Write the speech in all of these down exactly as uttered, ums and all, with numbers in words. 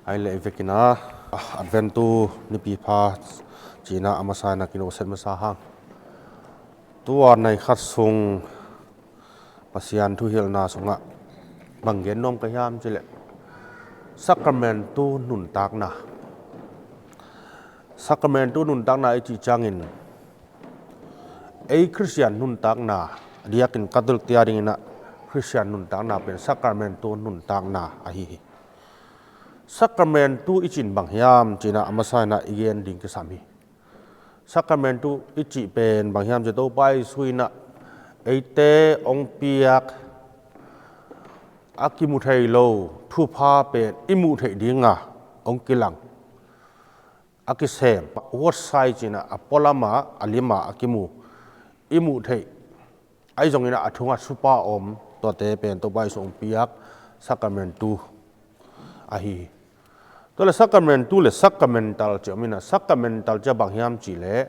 Ai le i vekina Adventu nipi pha cina a masa ina kinoset masa hang. Tua nai khat sung Pasian thuhilhna sungah bang gen nuam ka hiam cileh, Sacramentu nuntakna. Sacramentu nuntakna i cih ciangin ei Khristian nuntakna, diakin Catholic tia dinginah Khristian nuntakna pen Sacramentu nuntakna ahi hi. Sacramentu i cin bang hiam cinah a masa inah i gen ding kisam hi. Sacramentu i cih pen bang hiam ci Topa Jesu inah eite hong piak a kimu thei lo thupha pen i muh theih dinga hong kilang, a kisem, huatsai cinah a pualama a lima a kimu i muh theih, ahi zonginah a thunga supa om, tuate pen Topa Jesu hong piak Sacramentu ahi hi. Tuale Sacramentu le Sacramental ci om inah, Sacramental ci a bang hiam cihleh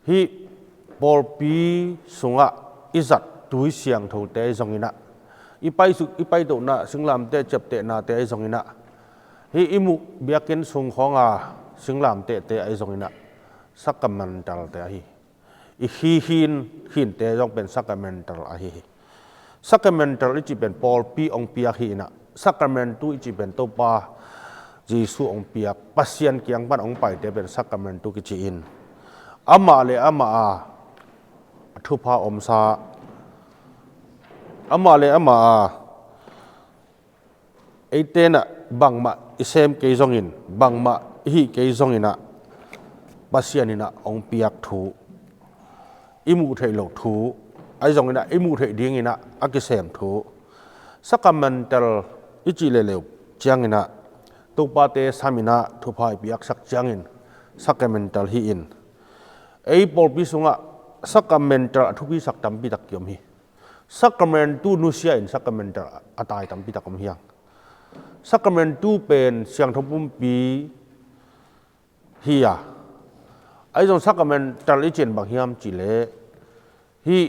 hih pawlpi sungah i zat tui siangthote ahi zonginah, i paisuk i paitohna singlamteh ciaptehnate ahi zonginah, hih i muh biakinn sung khawnga singlamtehte ahi zonginah Sacramental-te ahi hi. I khi khin khinte zong pen Sacramental ahi hi. Sacramental i cih pen pawlpi hong piak hi inah, Sacramentu i cih pen Topa Jesu hong piak, Pasian kiang pan hong paite pen Sacramentu kici in, amah le amah a thupha omsa, amah le amah a eite inah bangmah i sem kei zongin, bangmah i hih kei zonginah Pasian inah hong piak thu, i muh theih loh thu, ahi zonginah i muh theih dinginah a kisem thu. Sacramental i cih leuleu cianginah Topate sam inah thupha i piaksak ciangin Sacramental hi in, ei pawlpi sungah Sacramental a thupisak tampi tak kiom hi. Sacramentu nusia in Sacramental a tai tampi tak om hiang. Sacramentu pen siangtho pumpi hi a, ahi zong Sacramental i cih bang hiam cihleh hih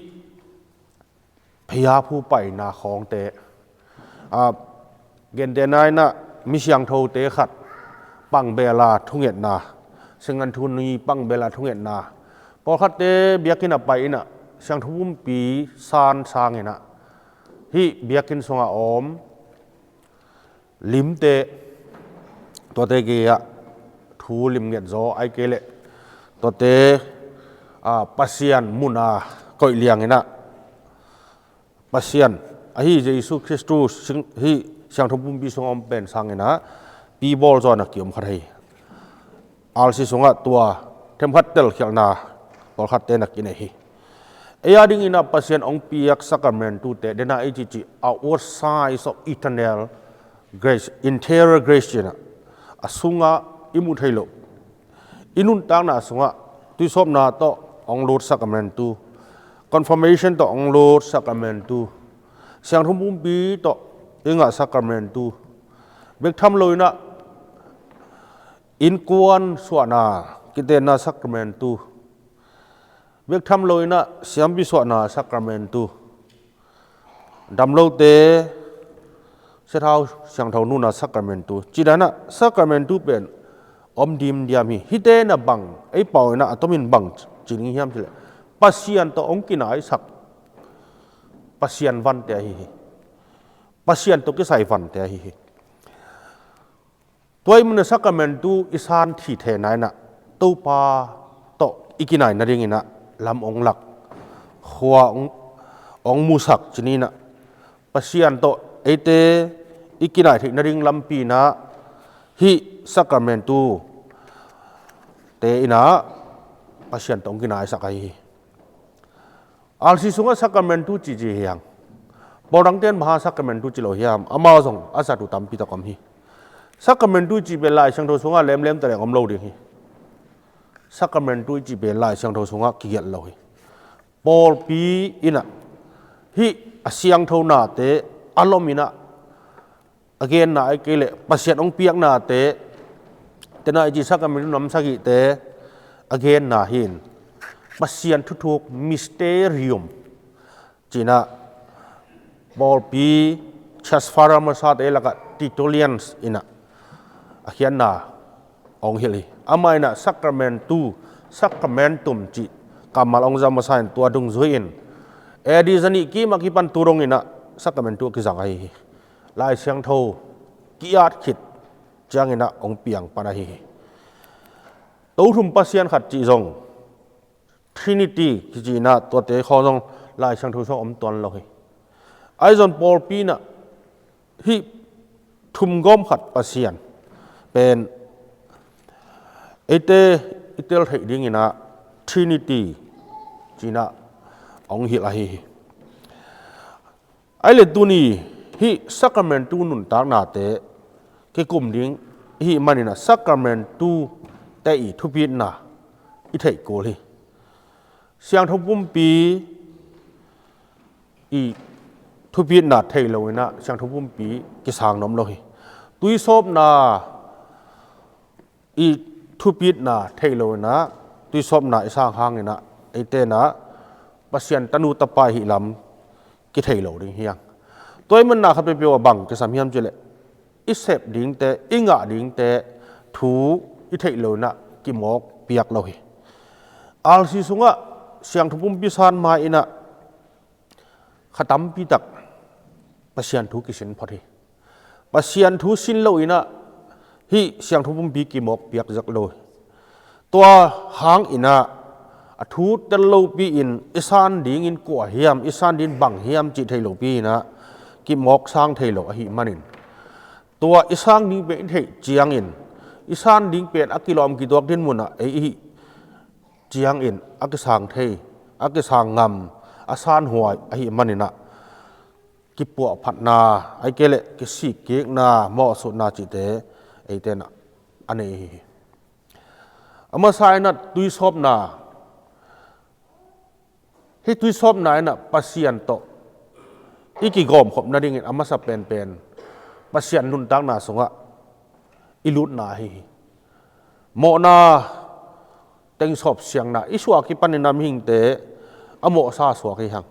phia phu paina khawngte, a, gentehna inah mi siangthote khat pangbela thungetna, St. Anthony pangbela thungetna, pawlkhatte biakinn a pai inah siangtho pumpi san sanginah hih biakinn sungah om limte, tuate gei-ah thu limnget zaw ai kei leh tuate, a, Pasian muna koih lianginah Pasian ahi Jesu Khristu sing, hih siangtho pumpi sungah om pen sanginah pibawl zawna kiom khat hi. R C sungah tua themkhat telkhialhna pawlkhatte na kinei hi. Ei a dinginah Pasian hong piak Sacramentute dena i cihcih a, what size of eternal grace, interior grace cinah a sungah i muh thei loh, i nuntakna sungah tuisawpna tawh hong lut Sacramentu, confirmation tawh hong lut Sacramentu, siangtho pumpi tawh i ngah Sacramentu, bek tham loinah innkuan suahna kitenna Sacramentu, bek tham loinah siampi suahna Sacramentu, damlote siathau siangtho nuna Sacramentu, cidanah Sacramentu pen om dimdiam hi. Hite na bang, ei pau inah a tomin bang ci ning hiam cileh, Pasian tawh hong kinaisak Pasian vante ahi hi. Pasian tawh kisai vante ahi hi. Tua i muna Sacramentu i san thithena inah Topa tawh i kinai nadinginah lam hong lak, khua hong, hong musak cininah Pasian tawh eite i kinai theih nading lampi inah hih Sacramentu te inah Pasian tawh hong kinaisak ahi hi. R C sungah Sacramentu cici hiang. Pawldangte in bang hang Sacramentu ci lo hiam? Amau zong a zat uh tampi tak om hi. Sacramentu cih pen Lai Siangtho sungah lemlem taleng om lo ding hi. Sacramentu cih pen Lai Siangtho sungah kigelh lo hi. Pawlpi inah hih a siangtho nate a lom inah a genna ai kei leh Pasian hong piaknate, tena i ci Sacramentu nam sagihte a genna hi in, Pasian thuthuk mysterium cinah pawlpi church father masate lakah Tertullians inah a khiatna hong hilh hi. Amah in ah sacramentu, sacramentum cih kammal hong za masa in tua dungzui in A D zanih kim a kipan tu dong in ah sacramentu a kizang ahi hi. Lai Siangtho ki-at khit ciangin ah hong piang pan ahi hi. Tothum Pasian khat cih zong Trinity kici in ah tuate khawng zong Lai Siangtho sung om tuan lo hi. Ahi zong pawlpi in ah hih thumgawm khat Pasian pen eite i tel theih dingin ah Trinity ci in ah hong hilh ahi hi. Ahi le tuni hih sacramentu nuntaknate kikum ding i hih manin ah sacramentu te i thupitna i theih kul hi. Siangtho pumpi i thupitna thei lo in ah siangtho pumpi kisang nuam lo hi. Tuisawpna i thupitna thei lo in ah tuisawpna i sang hangin ah eite in ah Pasian tanu tapa i hih lam kithei lo ding hi hang. Tua i manna khat peuhpeuh ah bang kisam hiam cih leh i sep dingte, i ngah dingte thu i theih lo in ah kimawk piak lo hi. R C sungah siangtho pumpi san ma in ah kha tampi tak Pasian thu kisin phot hi. Pasian thu sin lo in ah hih siangtho pumpi kimawk piak zak lo hi. Tua hangin ah a thu tel lopi in i san dingin kua hiam, i san dingin bang hiam cih thei lopi in ah kimawk sang thei lo ahih manin tua i sang ding pen i theih ciangin i san ding pen a kilawm kituak dinmun ah ei i hih ciangin a kisang thei, a kisang ngam, a sanhuai ahih manin ah kipuahphatna, ahih kei leh kisikkikna, mawhsutna cihte eite in ah a nei hi. A masa in ah tuisawpna, hih tuisawpna in ah Pasian tawh i kigawmkhop nadingin a masa penpen Pasian nuntakna sungah i lutna ahi hi. Mawhna teng sawpsiangna i suak i panin ah mihingte a mawhsa suak hi hang.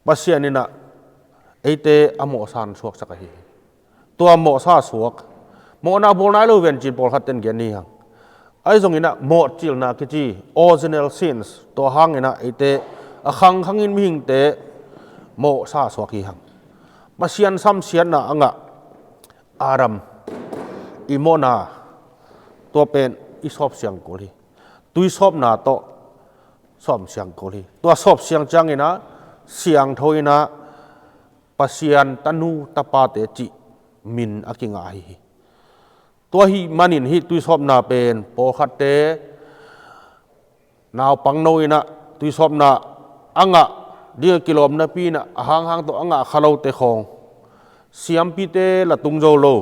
Pasian in ah eite a mawhsa in suaksak ahi hi. Tua mawhsa suak, mawhna bawl nai lo ven cin pawlkhat ten gen hi hang. Ahi zongin ah mawhcilna kici, original sins, tua hangin ah eite a khangkhangin mihingte mawhsa suak hi hang. Pasian samsiatna a ngah Adam i mawhna tua pen i sawpsiang kul hi. Tuisawpna tawh sawpsiang kul hi. Tua sawpsiang ciangin ah siangtho in ah Pasian tanu tapate cih min a kingah ahi hi. Tua ahih manin hih tuisawpna pen pawlkhatte naupangno in ah tuisawpna a ngah ding a kilawm napi in ah a hanghang tawh a ngah kha lote khawng, siampite la tung zo lo,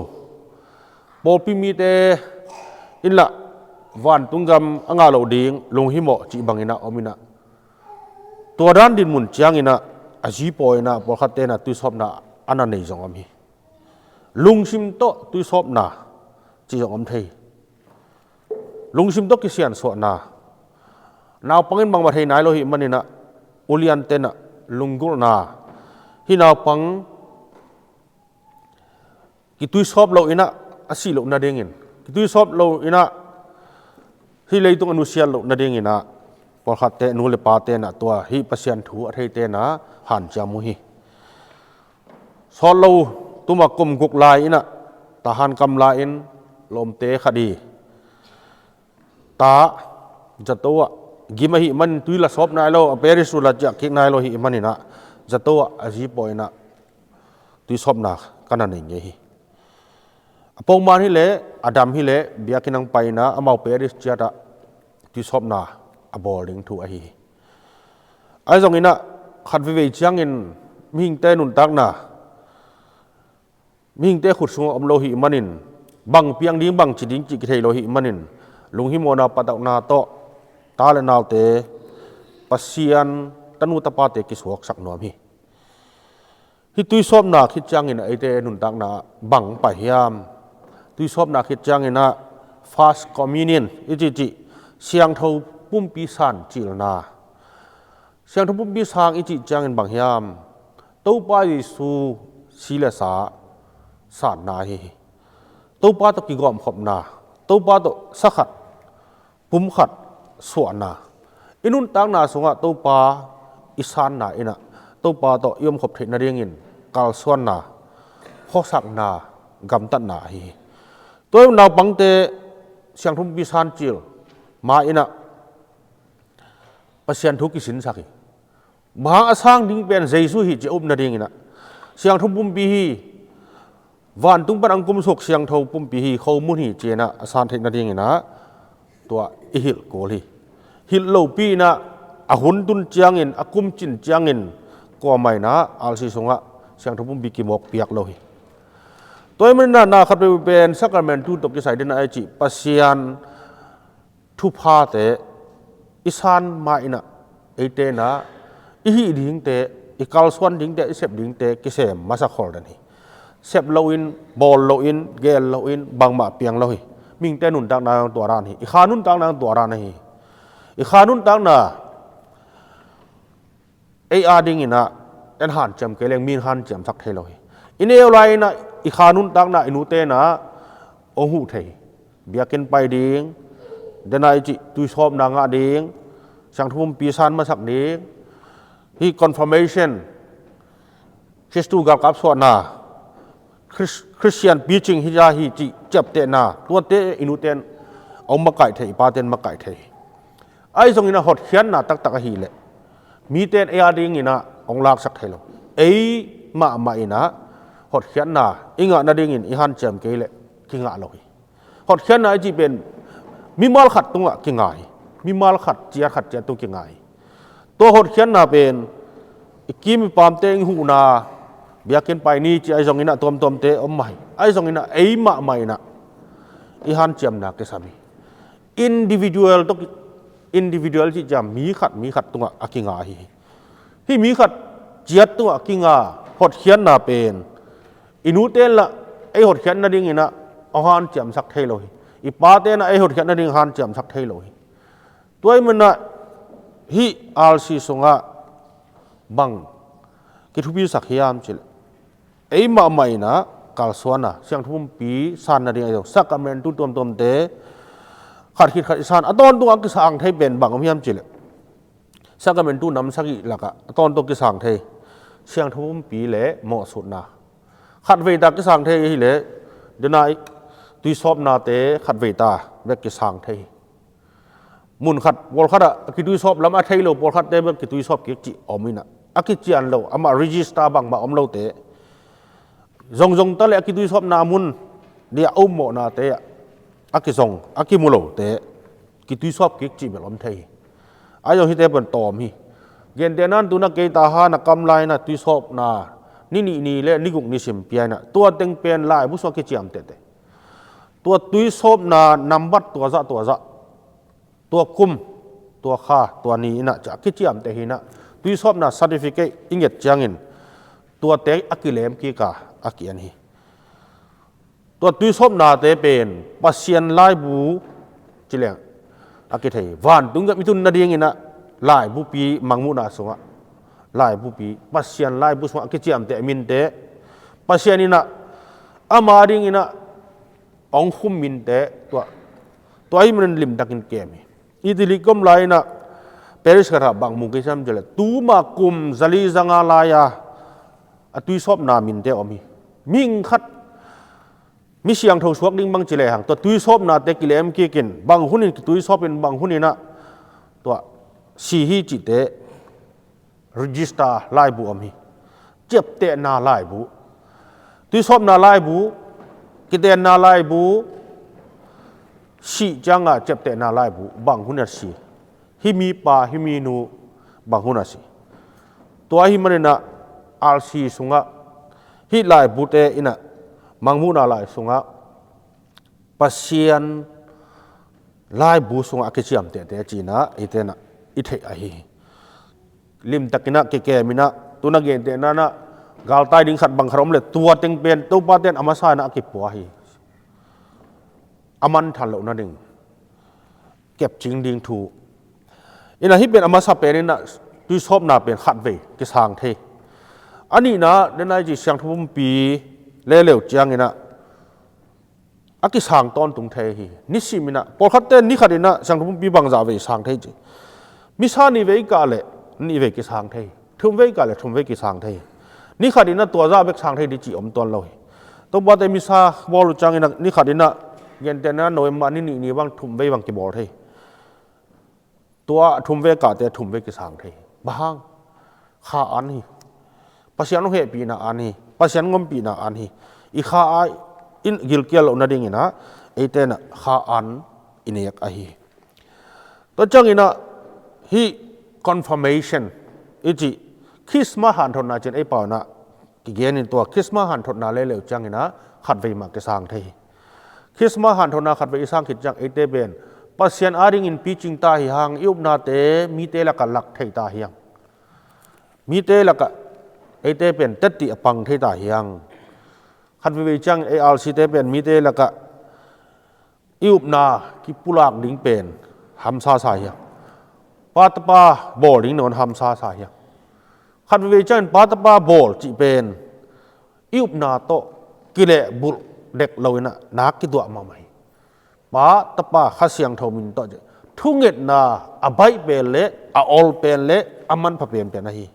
pawlpi mite in lah vantung gam a ngah loh ding lunghimawh cih bangin ah om in ah, tua dan dinmun ciangin ah a zipawi in ah pawlkhatte in ah tuisawpna a na nei zong om hi. Lungsim tawh tuisawpna cih zong om thei. Lungsim tawh kisiansuahna, naupang in bangmah thei nai lo ahih manin ah uliante in ah lunggulhna, hih naupang kituisawp lo in ah a sih loh nadingin, kituisawp lo in ah hih leitung a nusiat loh nadingin ah pawlkhatte, nu le pate in ah tua hih Pasian thu a theite in ah hanciam uh hi. Sawt lo tuma kum guk lai in ah tahan kam lai in lawmte khat i ta zato ah gim ahih manin tui la sawp nai lo, a parish uh la ciah kik nai lo ahih manin ah zato ah a zipawi in ah tuisawpna ka na nei ngei hi. A pongman hi leh a dam hi leh biakinn hong pai in ah amau parish ciat ah tuisawpna a bawl ding thu ahi hi. Ahi zongin ah khat veivei ciangin mihingte nuntakna, mihingte khut sungah om lo ahih manin, bang piang ding, bang ci ding cih kithei lo ahih manin, lunghimawhna patauhna tawh ta le naute Pasian tanu tapate kisuaksak nuam hi. Hih tuisawpna khit ciangin eite nuntakna bang pai hiam? Tuisawpna khit ciangin ah First Communion i cihcih, siangtho pumpi san cilna. Siangtho pumpi sang i cih ciangin bang hiam? Topa Jesu si le sa sanna ahi hi. Topa tawh kigawmkhopna, Topa tawh sakhat pumkhat suahna, i nuntakna sungah Topa i sanna in ah Topa tawh i omkhop theih nadingin kalsuanna, khuasakna, gamtatna ahi hi. Tua hi naupangte siangtho pumpi sancil ma in ah Pasian thu kisinsak hi. Bang hang a sang ding pen Jesu hi ci a up nadingin ah, siangtho pumpi hi, vantung pan a hong kumsuk siangtho pumpi hi, khomun hi ci in ah a san theih nadingin ah tua i hilh kul hi. Hilh lopi in ah a hun tun ciangin, a kum cin ciangin kuamah in ah R C sungah siangtho pumpi kimawk piak lo hi. Tua hi manin ah na khat peuh pen sacramentu tawh kisai den a i cih Pasian thuphate i san ma in ah eite in ah i hih dingte, i kalsuan dingte, i sep dingte kisem masa khol den hi. Sep loin, bawl loin, gel loin bangmah piang lo hi. Mihingte nuntakna zong tua dan hi. I kha nuntakna zong tua dan ahi hi. I kha nuntakna ei a dingin ah en hanciam kei leng mi in hanciamsak thei lo hi. I neu lai in ah i kha nuntakna i nute in ah hong huh thei hi. Biakinn pai ding, den a i cih tuisawpna ngah ding, siangtho pumpi san masak ding, hih confirmation, Khristu galkap suahna, Chris-, Christian preaching hi za hi cih ciaptehna, tuate i nute in hong makaih thei, i pate in makaih thei hi. Ahi zongin ah hotkhiatna taktak ahih leh mite in ei a dingin ah hong laksak thei lo. Ei mahmah in ah hotkhiatna i ngah nadingin i hanciam kei leh kingah lo hi. Hotkhiatna i cih pen mimal khat tungah kinga hi. Mimal khat ciat, khat ciat tung kinga hi. Tua hotkhiatna pen i kim i pamte i huhna, biakinn pai ni ci ahi zongin ah tuamtuamte om mah hi. Ahi zongin ah ei mahmah in ah i hanciamna kisam hi. Individual tawh ki-, individual cih ciang mi khat, mi khat tungah a kinga hi. Hih mi khat ciat tungah kinga hotkhiatna pen i nute in lah ei hotkhiat nadingin ah hong hanciamsak thei lo hi. I pate in ah ei hotkhiat nading hanciamsak thei lo hi. Tua hi manin ah hih R C sungah bang kithupisak hiam cih leh, ei mahmah in ah kalsuan a, siangtho pumpi san nading ahi zong, sacramentu tuamtuamte khat khit khat i san a, a tawntung a kisang thei pen bang om hiam cih leh, sacramentu nam sagih lakah a tawntung kisang thei siangtho pumpi le mawhsutna. Khatvei ta kisang thei ahih leh, den a i tuisawpnate khatvei ta bek kisang thei hi. Mun khat, pawlkhat ah a kituisawp lam a thei lo pawlkhatte bek kituisawp kik cih om in ah, a kician lo, amah register bangmah om lote, zongzong ta leh a kituisawpna mun dia a um mawhnate ah a kizong, a kimu lote kituisawp kik cih bel om thei hi. Ahi zong hihte pen tawm hi. Gentehna in tu in ah kei Tahan a kam lai in ah tuisawpna ni nih ni le ni guk ni sim pia in ah, tua teng pen laibu sungah kiciamteh teh. Tua tuisawpna nambat tua zah, tua zah, tua kum, tua kha, tua ni in ah ciah kiciamteh hi in ah, tuisawpna certificate i nget ciangin tuate a kilem kik a, a ki-en hi. Tua tuisawpnate pen Pasian laibu ci leng a kithei hi. Vantung gam i tun nadingin ah laibupi, mangmuhna sungah laibupi, Pasian laibu sungah a kiciamteh minte, Pasian in ah ama dingin ah hong khum minte, tua, tua ahih manin limtakin kem hi. Italy ka om lai in ah parish khat ah bang mu ka hi hiam cih leh, tuma kum zali zanga lai-a a tuisawpna minte om hi. Mihing khat mi siangtho suak ding bang ci lehang, tua tuisawpnate kilem kik in, bang hunin kituisawp in, bang hun in ah tua si hi cihte register laibu om hi. Ciaptehna laibu, tuisawpna laibu, kitenna laibu, sih ciangah ciaptehna laibu, bang hun a si, hih mipa, hih minu bang hun a si. Tua ahih manin ah R C sungah, hih laibute in ah, mangmuhna lai sungah Pasian laibu sungah a kiciamtehte ci in ah eite in ah i theih ahi hi. Limtakin ah kikem in ah, tu in ah gentehna in ah galtai ding khat bang khat om leh, tua teng pen Topa ten a masa in ah a kipua hi. A manthan loh nading kepcing ding thu. In ah hih pen a masa pen in ah tuisawpna pen khatvei kisang thei. A nihna, den a i cih siangtho pumpi leleu cianginah a kisang tawntung thei hi. Nisiminah pawlkhatte nikhatinah siangtho pumpi bangzah vei sang thei ci. Misa nihvei kah le nihvei kisang thei hi. Thumvei kah le thumvei kisang thei hi. Nikhatinah tuazah bek sang thei dih cih om tuan lo hi. Topate misa bawl uh cianginah nikhatinah gentehna November ni nih ni bang thumvei bang kibawl thei hi. Tua thumvei kahte thumvei kisang thei hi. Bang hang? Kha an hi. Pasian hong hehpihna an hi. Pasian ngompihna an hi. I kha a in gilkial loh nadinginah eite inah kha an i nek ahi hi. Tua cianginah hih confirmation i cih Christmas hanthotna cin ei pau inah kigenin tua Christmas hanthotna leleu cianginah khatvei mah kisang thei hi. Christmas hanthotna khatvei i sang khit ciang eite pen Pasian adingin picing ta hi hang, i upnate mite lakah lak thei ta hi hang. Mite lakah eite pen tetti a pang thei ta hi hang. Khatveivei ciang ei R C te pen mite lakah i upna kipulak ding pen hamsa sa hi hang. Pa tapa bawl ding nawn hamsa sa hi hang. Khatveivei ciangin pa tapa bawl cih pen i upna tawh kilehbulh dek loinah nak kituah mahmah hi. Pa tapa Kha Siangtho min tawh cih thungetna a baih pen le a ol pen le a manpha penpen ahi hi.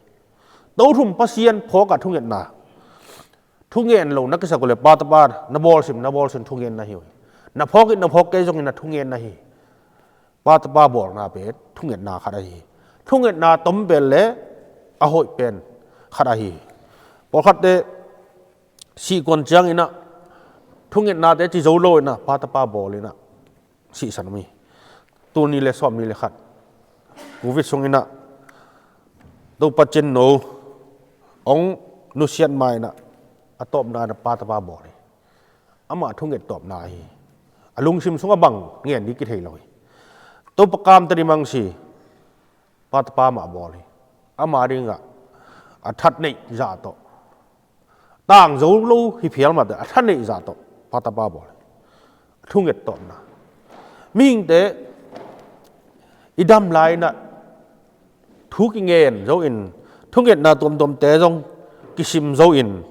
Tothum Pasian phawkah thungetna thungen lo na kisak uh le pa tapa na bawlsim na bawlsim thungenna hi uh hi. Na phawk in na phawk kei zongin na thungenna hi. Pa tapa bawlna pen thungetna khat ahi hi. Thungetna tom pen le a hoih pen khat ahi hi. Pawlkhatte sihkuan cianginah thungetnate ci zo loinah pa tapa bawlinah sihsan om hi. Tul ni le sawm ni le khat Covid sunginah Topa cinno hong nusiat mainah a tawpna inah pa tapa bawl hi. Amah thunget tawpna hi. A lungsim sungah bang ngen dih kithei lo hi. Topa kamta dih mangsi pa tapa mah bawl hi. Ama dingah a that neih zah tawh tang zo lo hi phial mah teh a tha neih zah tawh pa tapa bawl hi. A thunget tawpna. Mihingte i dam lai inah thu kingen zo in thungetna tuamtuamte zong kisim zo in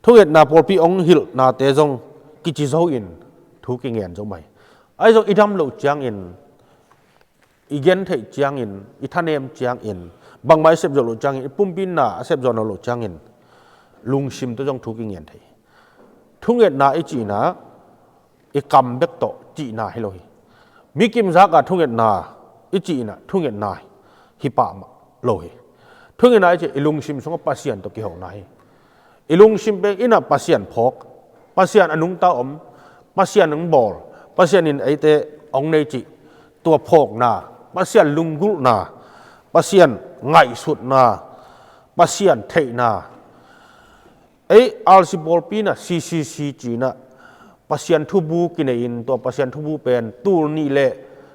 thungetna pawlpi hong hilhnate zong kici zo in thu kingen zo mai. Ahi zong i dam loh ciangin i gentheih ciangin i thanem ciangin bangmah i sepzawh loh ciangin i pumpi in na a sepzawh nawn loh ciangin lungsim tawh zong thu kingen thei hi. Thungetna i cihna i kam bek tawh cihna hi lo hi. Mi kimzak a thungetna i cihna thungetna hi pah mah lo hi. Thungetna i cih i lungsim sungah Pasian tawh kihona hi. I lungsim pek inah Pasian phawk, Pasian a nungta om, Pasian hong bawl, Pasian in eite hong nei cih tua phawkna, Pasian lunggulhna, Pasian ngaihsutna, Pasian theihna. Ei R C pawlpi inah C C C ci inah Pasian thubu kinei in tua Pasian thubu pen tul nih le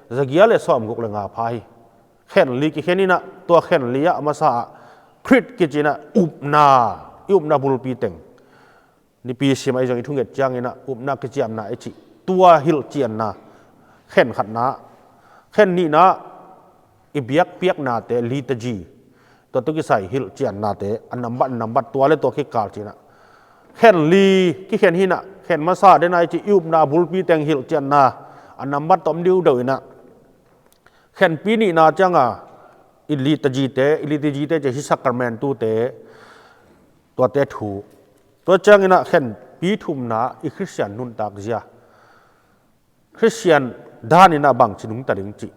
zagiat le sawmguk le nga pha hi. Khenli kikhen inah tua khenli ah a masa ah Khrih kici inah upna, i upna bulpi teng Nipi sim ahi zong i thunget cianginah upna kiciamna i cih tua hilhcianna khen khatna, khen nihna i biakpiaknate liturgy tua tu kisai hilhciannate a nambat nambat tua le tua kikal cinah khen li kikhen hinah khen masa dena i cih i upna bulpi teng hilhcianna a nambat tom diudeuh inah khenpi nihna cianga i liturgyte, i liturgyte ci hi sacramenttute tuate thu. Tua cianginah khenpi thumna i Khristian nuntak zia, Khristian daninah bangci nungta ding cih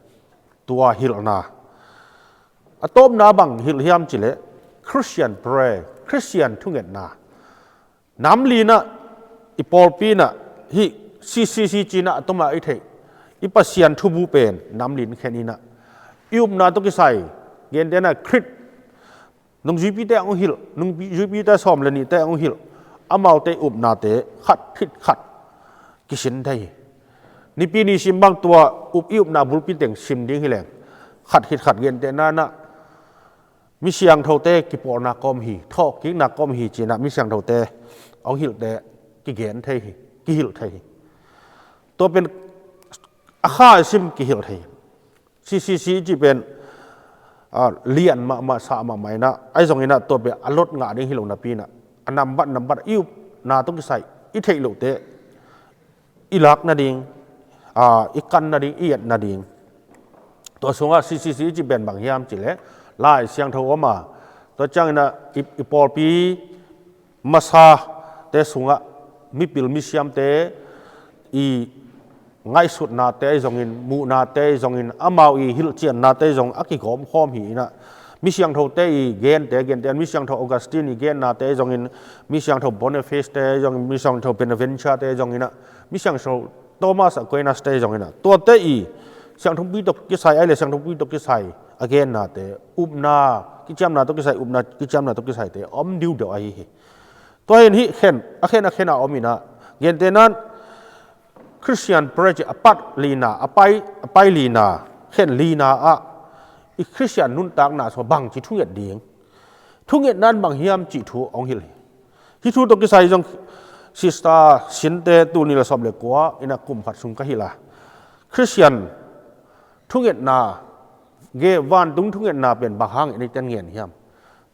tua hilhna. A tawpna bang hilh hiam cileh Christian prayer, Khristian thungetna. Namlinah i pawlpi inah hih C C C cinah a tuma i theih i Pasian thubu pen namlin khen inah i upna tawh kisai gentena Khrih nungzuipite ang uh hilh, nungzuipite sawm le nihte ang uh hilh, amaute upnate khat khit khat kisin thei hi. Nipi ni sim bang tua up i upna bulpi teng sim ding hileng khat khit khat gentena inah mi siangthote kipawlna kawm hi, thawhkikna kawm hi cinah mi siangthote hong hilhte kigen thei hi, kihilh thei hi. Tua pen a kha i sim kihilh thei hi. C C C i cih pen lian mahmah sah mahmah inah ahi zonginah tua pen a lot ngah ding hi lo napi inah a nambat nambat i up na tawh kisai i theih lohte i lak nading, aa, i kan nading, i et nading. Tua sungah C C C i cih pen bang hiam cih leh Lai Siangtho om a, tua ciangin ah i, i pawlpi masate sungah mipil misiamte i ngaihsutnate ahi zongin, muhnate ahi zongin, amau i hilhciannate ahi zong a kigawmkhawm hi in ah, misiangthote i gente, gente in misiangtho Augustine i gennate ahi zongin, misiangtho Boniface te ahi zongin, misiangtho Bonaventure te ahi zongin ah, misiangtho Thomas Aquinas te ahi zongin ah, tuate i siangthongpi tawh kisai, ahih leh siangthongpi tawh kisai a gennate, upna kiciamna tawh kisai, upna kiciamna tawh kisaite om diudeu ahi hi. Tua hi in hih khen, a khen a khen a om in ah, gentehna in Christian project a pat lina, a pai, a pai lina, khen lina ah i Christian nuntakna sungah bangci thunget ding, thungetna in bang hiam cih thu hong hilh hi. Hih thu tawh kisai zong Sister Sinte, tul nih le sawm le kua in ah kum khat sung ka hilh a, Christian thungetna, ge, vantung thungetna pen bang hangin eite in ngen hiam?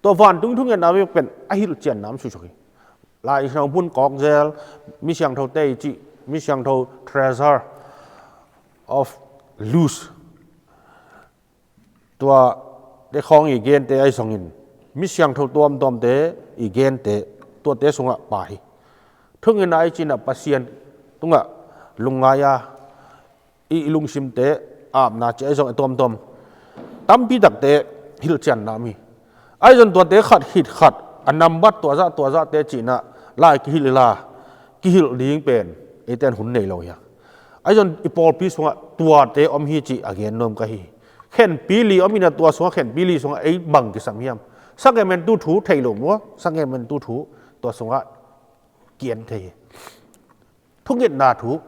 Tua vantung thungetna bek pen a hilhcianna om suksuk hi. Lai Siangtho mun kawkzel, misiangthote i cih, misiangtho Treasure of Luz, tuate khawng i gente ahi zongin, misiangtho tuamtuamte i gente, tuate sungah pha hi. Thungetna i cih in ah Pasian tungah lungngai a, i, i lungsimte apna cih ahi zong a tuamtuam tampi takte hilhcianna om hi. Ahi zong tuate khat khit khat, a nambat tuazah tuazahte cih in ah lai kihilh hi la, kihilh ding pen eite in hun nei lo hi a. Ahi zong i pawlpi sungah tuate om hi cih a gen nuam ka hi. Khenpi li om in ah, tua sungah khenpi li sungah ei bang kisam hiam? Sacramentu thu thei lo maw? Sacramentu thu tua sungah kian thei hi. Thungetna thu,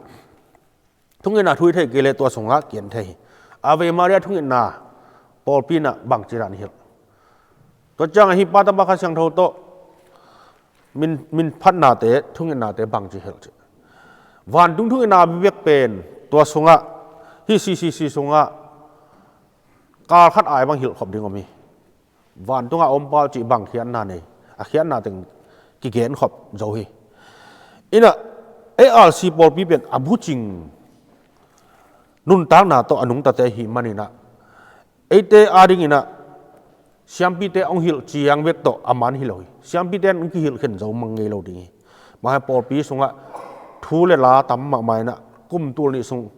thungetna thu i theih kei leh tua sungah kian thei hi. Ave Maria thungetna pawlpi in ah bangci dan i hilh? Tua ciangah hih Pa, Tapa, Kha Siangtho tawh min, min phatnate, thungetnate bangci hilh cih? Vantung thungetna bek pen tua sungah, hih C C C sungah kal khat ai bang hilh khop ding om hi. Vantungah om Pa aw cih bang khiatna nei, a khiatna teng kigen khop zo hi. In ah, ei R C pawlpi pen a bucing nuntakna tawh a nungtate ahih manin ah, eite adingin ah siampite hong hilh ciang bek tawh a man hi lo hi. Siampite in hong kihilh khen zo mang ngei lo ding hi. Mah hi, pawlpi sungah thu le la tam mahmah in ah, kum tul nih sung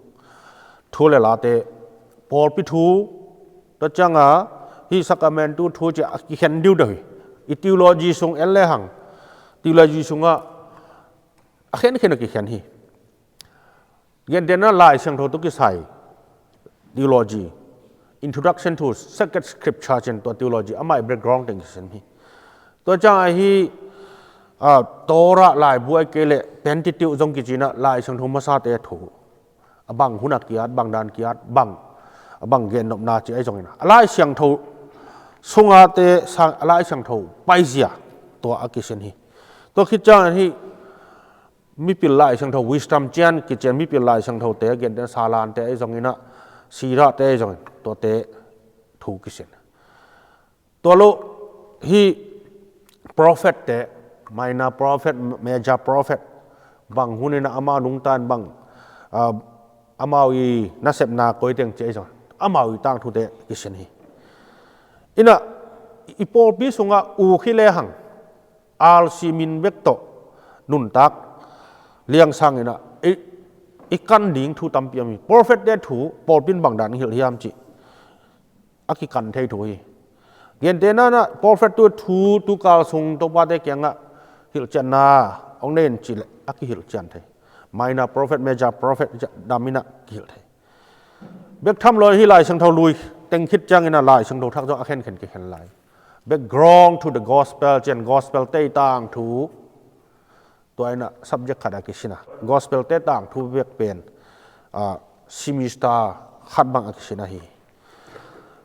thu le late, pawlpi thu, tua ciangah hih sacramentu thu cih a kikhen diudeu hi. I theology sung en lehang, theology sungah a khenkhen a kikhen hi. Gentehna Lai Siangtho tawh kisai theology, Introduction to Sacred Scripture ci-in tua theology, amah i background teng kisin hi. Tua ciangah hih, ah, Torah laibu ahih kei leh Pentateuch zong kici in ah Lai Siangtho masate thu, a bang hunah kiat, bang dan kiat, bang, a bang gennopna cih ahi zongin ah, a Lai Siangtho sungate sang, a Lai Siangtho paizia tua a kisin hi. Tua khit ciangin hih mipil Lai Siangtho, wisdom cian kician mipil Lai Siangthote, gentehna Salante ahi zongin ah, Sirahte ahi zongin, tuate thu kisin. Tua lo hih prophet te, minor prophet, major prophet, bang hun in ah amau nungta in bang, ah, amau i nasepna koi teng cih ahi zong, amau i tangthute kisin hi. In ah, i pawlpi sungah uk hi lehang, R C min bek tawh nuntak liangsang in ah, i, i kan ding thu tampi om hi. Prophet te thu pawlpi in bang dan hilh hiam cih a kikan thei thu hi. Gentehna in ah, prophet tu thu, tu kal sung Topate kiangah hilhcianna hong nei in cih leh a kihilhcian thei. Minor prophet, major prophet, dam in ah kihilh thei. Bek tham lo in hih Lai Siangtho lui teng khit ciangin ah Lai Siangtho Thak zong a khenkhen kikhen lai. Background to the Gospel ci-in, Gospel-te i tangthu, tua in ah subject khat a kisin a, Gospel-te tangthu bek pen, ah, semester khat bang a kisin ahi hi.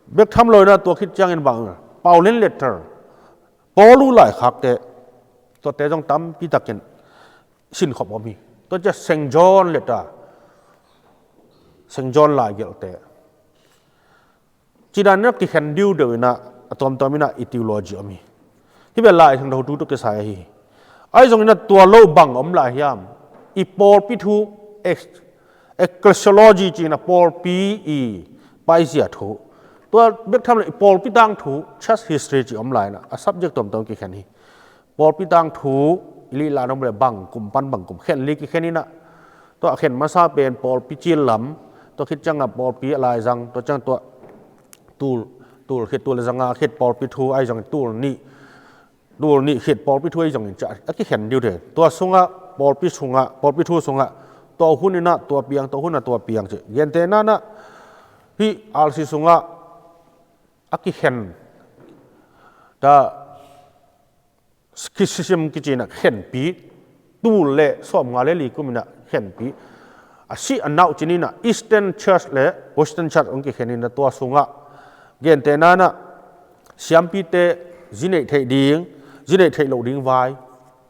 Bek tham lo in ah tua khit ciangin bang, Pauline letter, Paulu laikhakte, tuate zong tampi takin sinkhop om hi. Tua ciang Saint John letter, Saint John laigelhte, ci dan in ah kikhen diudeu in ah, a tuamtuam in ah i theology om hi. Hih bel Lai Siangtho thu tawh kisai ahi hi. Ahi zongin a tua lo bang om lai hiam? I pawlpi thu, ex-, ecclesiology ci-in a pawlpi i paizia thu. Tua bek tham le i pawlpi tangthu, church history ci om lai-in a, a subject tuamtuam kikhen hi. Pawlpi tangthu i lih lai-in om le bang kum pan bang kum khen li kikhen in a. Tua a khen masa pen pawlpi cil lam, tua khit ciang a pawlpi a laizang, tua ciang tua tul, tul khit tul le zanga khit pawlpi thu ahi zongin tul nih, tul nih khit pawlpi thu ahi zongin ca a kikhen ding uh hi. Tua sungah pawlpi sungah, pawlpi thu sungah tua hun in a tua piang, tua hun a tua piang ci. Gentehna in a hih R C sungah a kikhen ta schism kici in a khenpi, tul le sawmnga le li kum in a khenpi, a sih a nau cin in a Eastern Church le Western Church hong kikhen in a tua sungah gentehna in a siampite zi neih theih ding, zi neih theih loh ding vai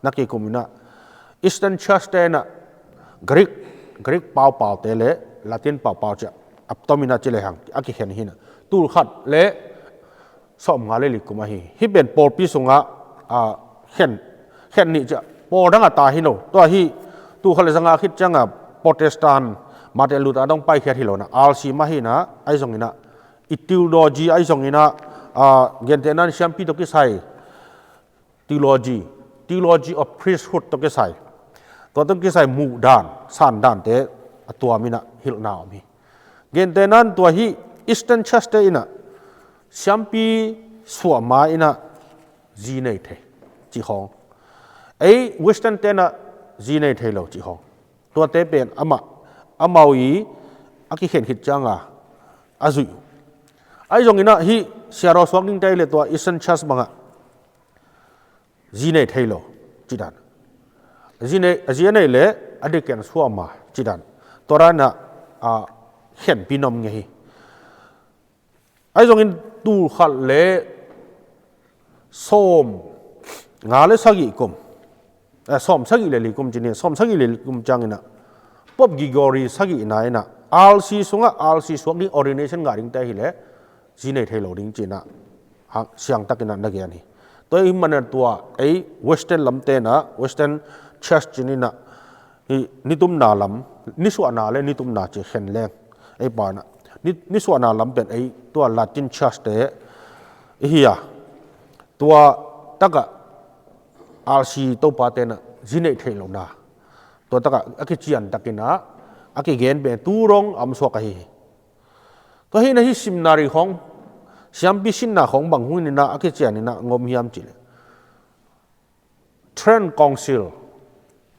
na kikum in a Eastern Church te in a Greek, Greek paupau te le Latin paupau ciah a tom in a ci lehang a kikhen hi in a tul khat le sawmnga le li kum ahi. Hih pen pawlpi sungah a khen, khen nih ciah pawl dang a ta hi lo. Tua hi tul khat le zanga khit ciang a Protestant Martin Luther a dong paikhiat hi lo in a R C mah hi in a, ahi zongin a i theology ahi zongin a, a, gentehna in siampi tawh kisai theology, theology of priesthood tawh kisai, tua tawh kisai muhdan, sandante a tuam in a hilhna om hi. Gentehna in tua hih Eastern Church te in a siampi suah ma in a zi nei thei cih khawng, ei Western te in a zi nei thei lo cih khawng, tuate pen amah, amau i a kikhen khit ciang a a zuih uh. Ahi zongin a hih siaraw suak dingte le tua Eastern Church bang a zi nei thei lo cih dan, a zi nei, a zi a nei le a deacon suah ma cih dan, tua dan in a, a, khenpi na om ngei hi. Ahi zongin tul khat le sawmnga le sagih kum, eh, sawm sagih le li kum ci ni, sawm sagih le li kum ciang in a Pope Gregory sagihna in a R C sungah R C suak ding, ordination ngah dingte hi le zi nei thei lo ding ci in a, hang, siangtak in a na gen hi. Tua ahih manin a tua ei Western lamte in a, Western Church ci in a, hih nitumna lam, nisuahna le nitumna ci khen leng ei pa in a, ni, nisuahna lam pen ei tua Latin Church te i hi a, tua tak ah R C topate in a zi neih theih lohna, tua tak ah a kician tak in a, a kigen pen tu dong a om suak ahi hi. Tua hi in a hih seminary khawng, siampi sinna khawng bang hun in a a kician in a hong om hiam cih leh Trent Council,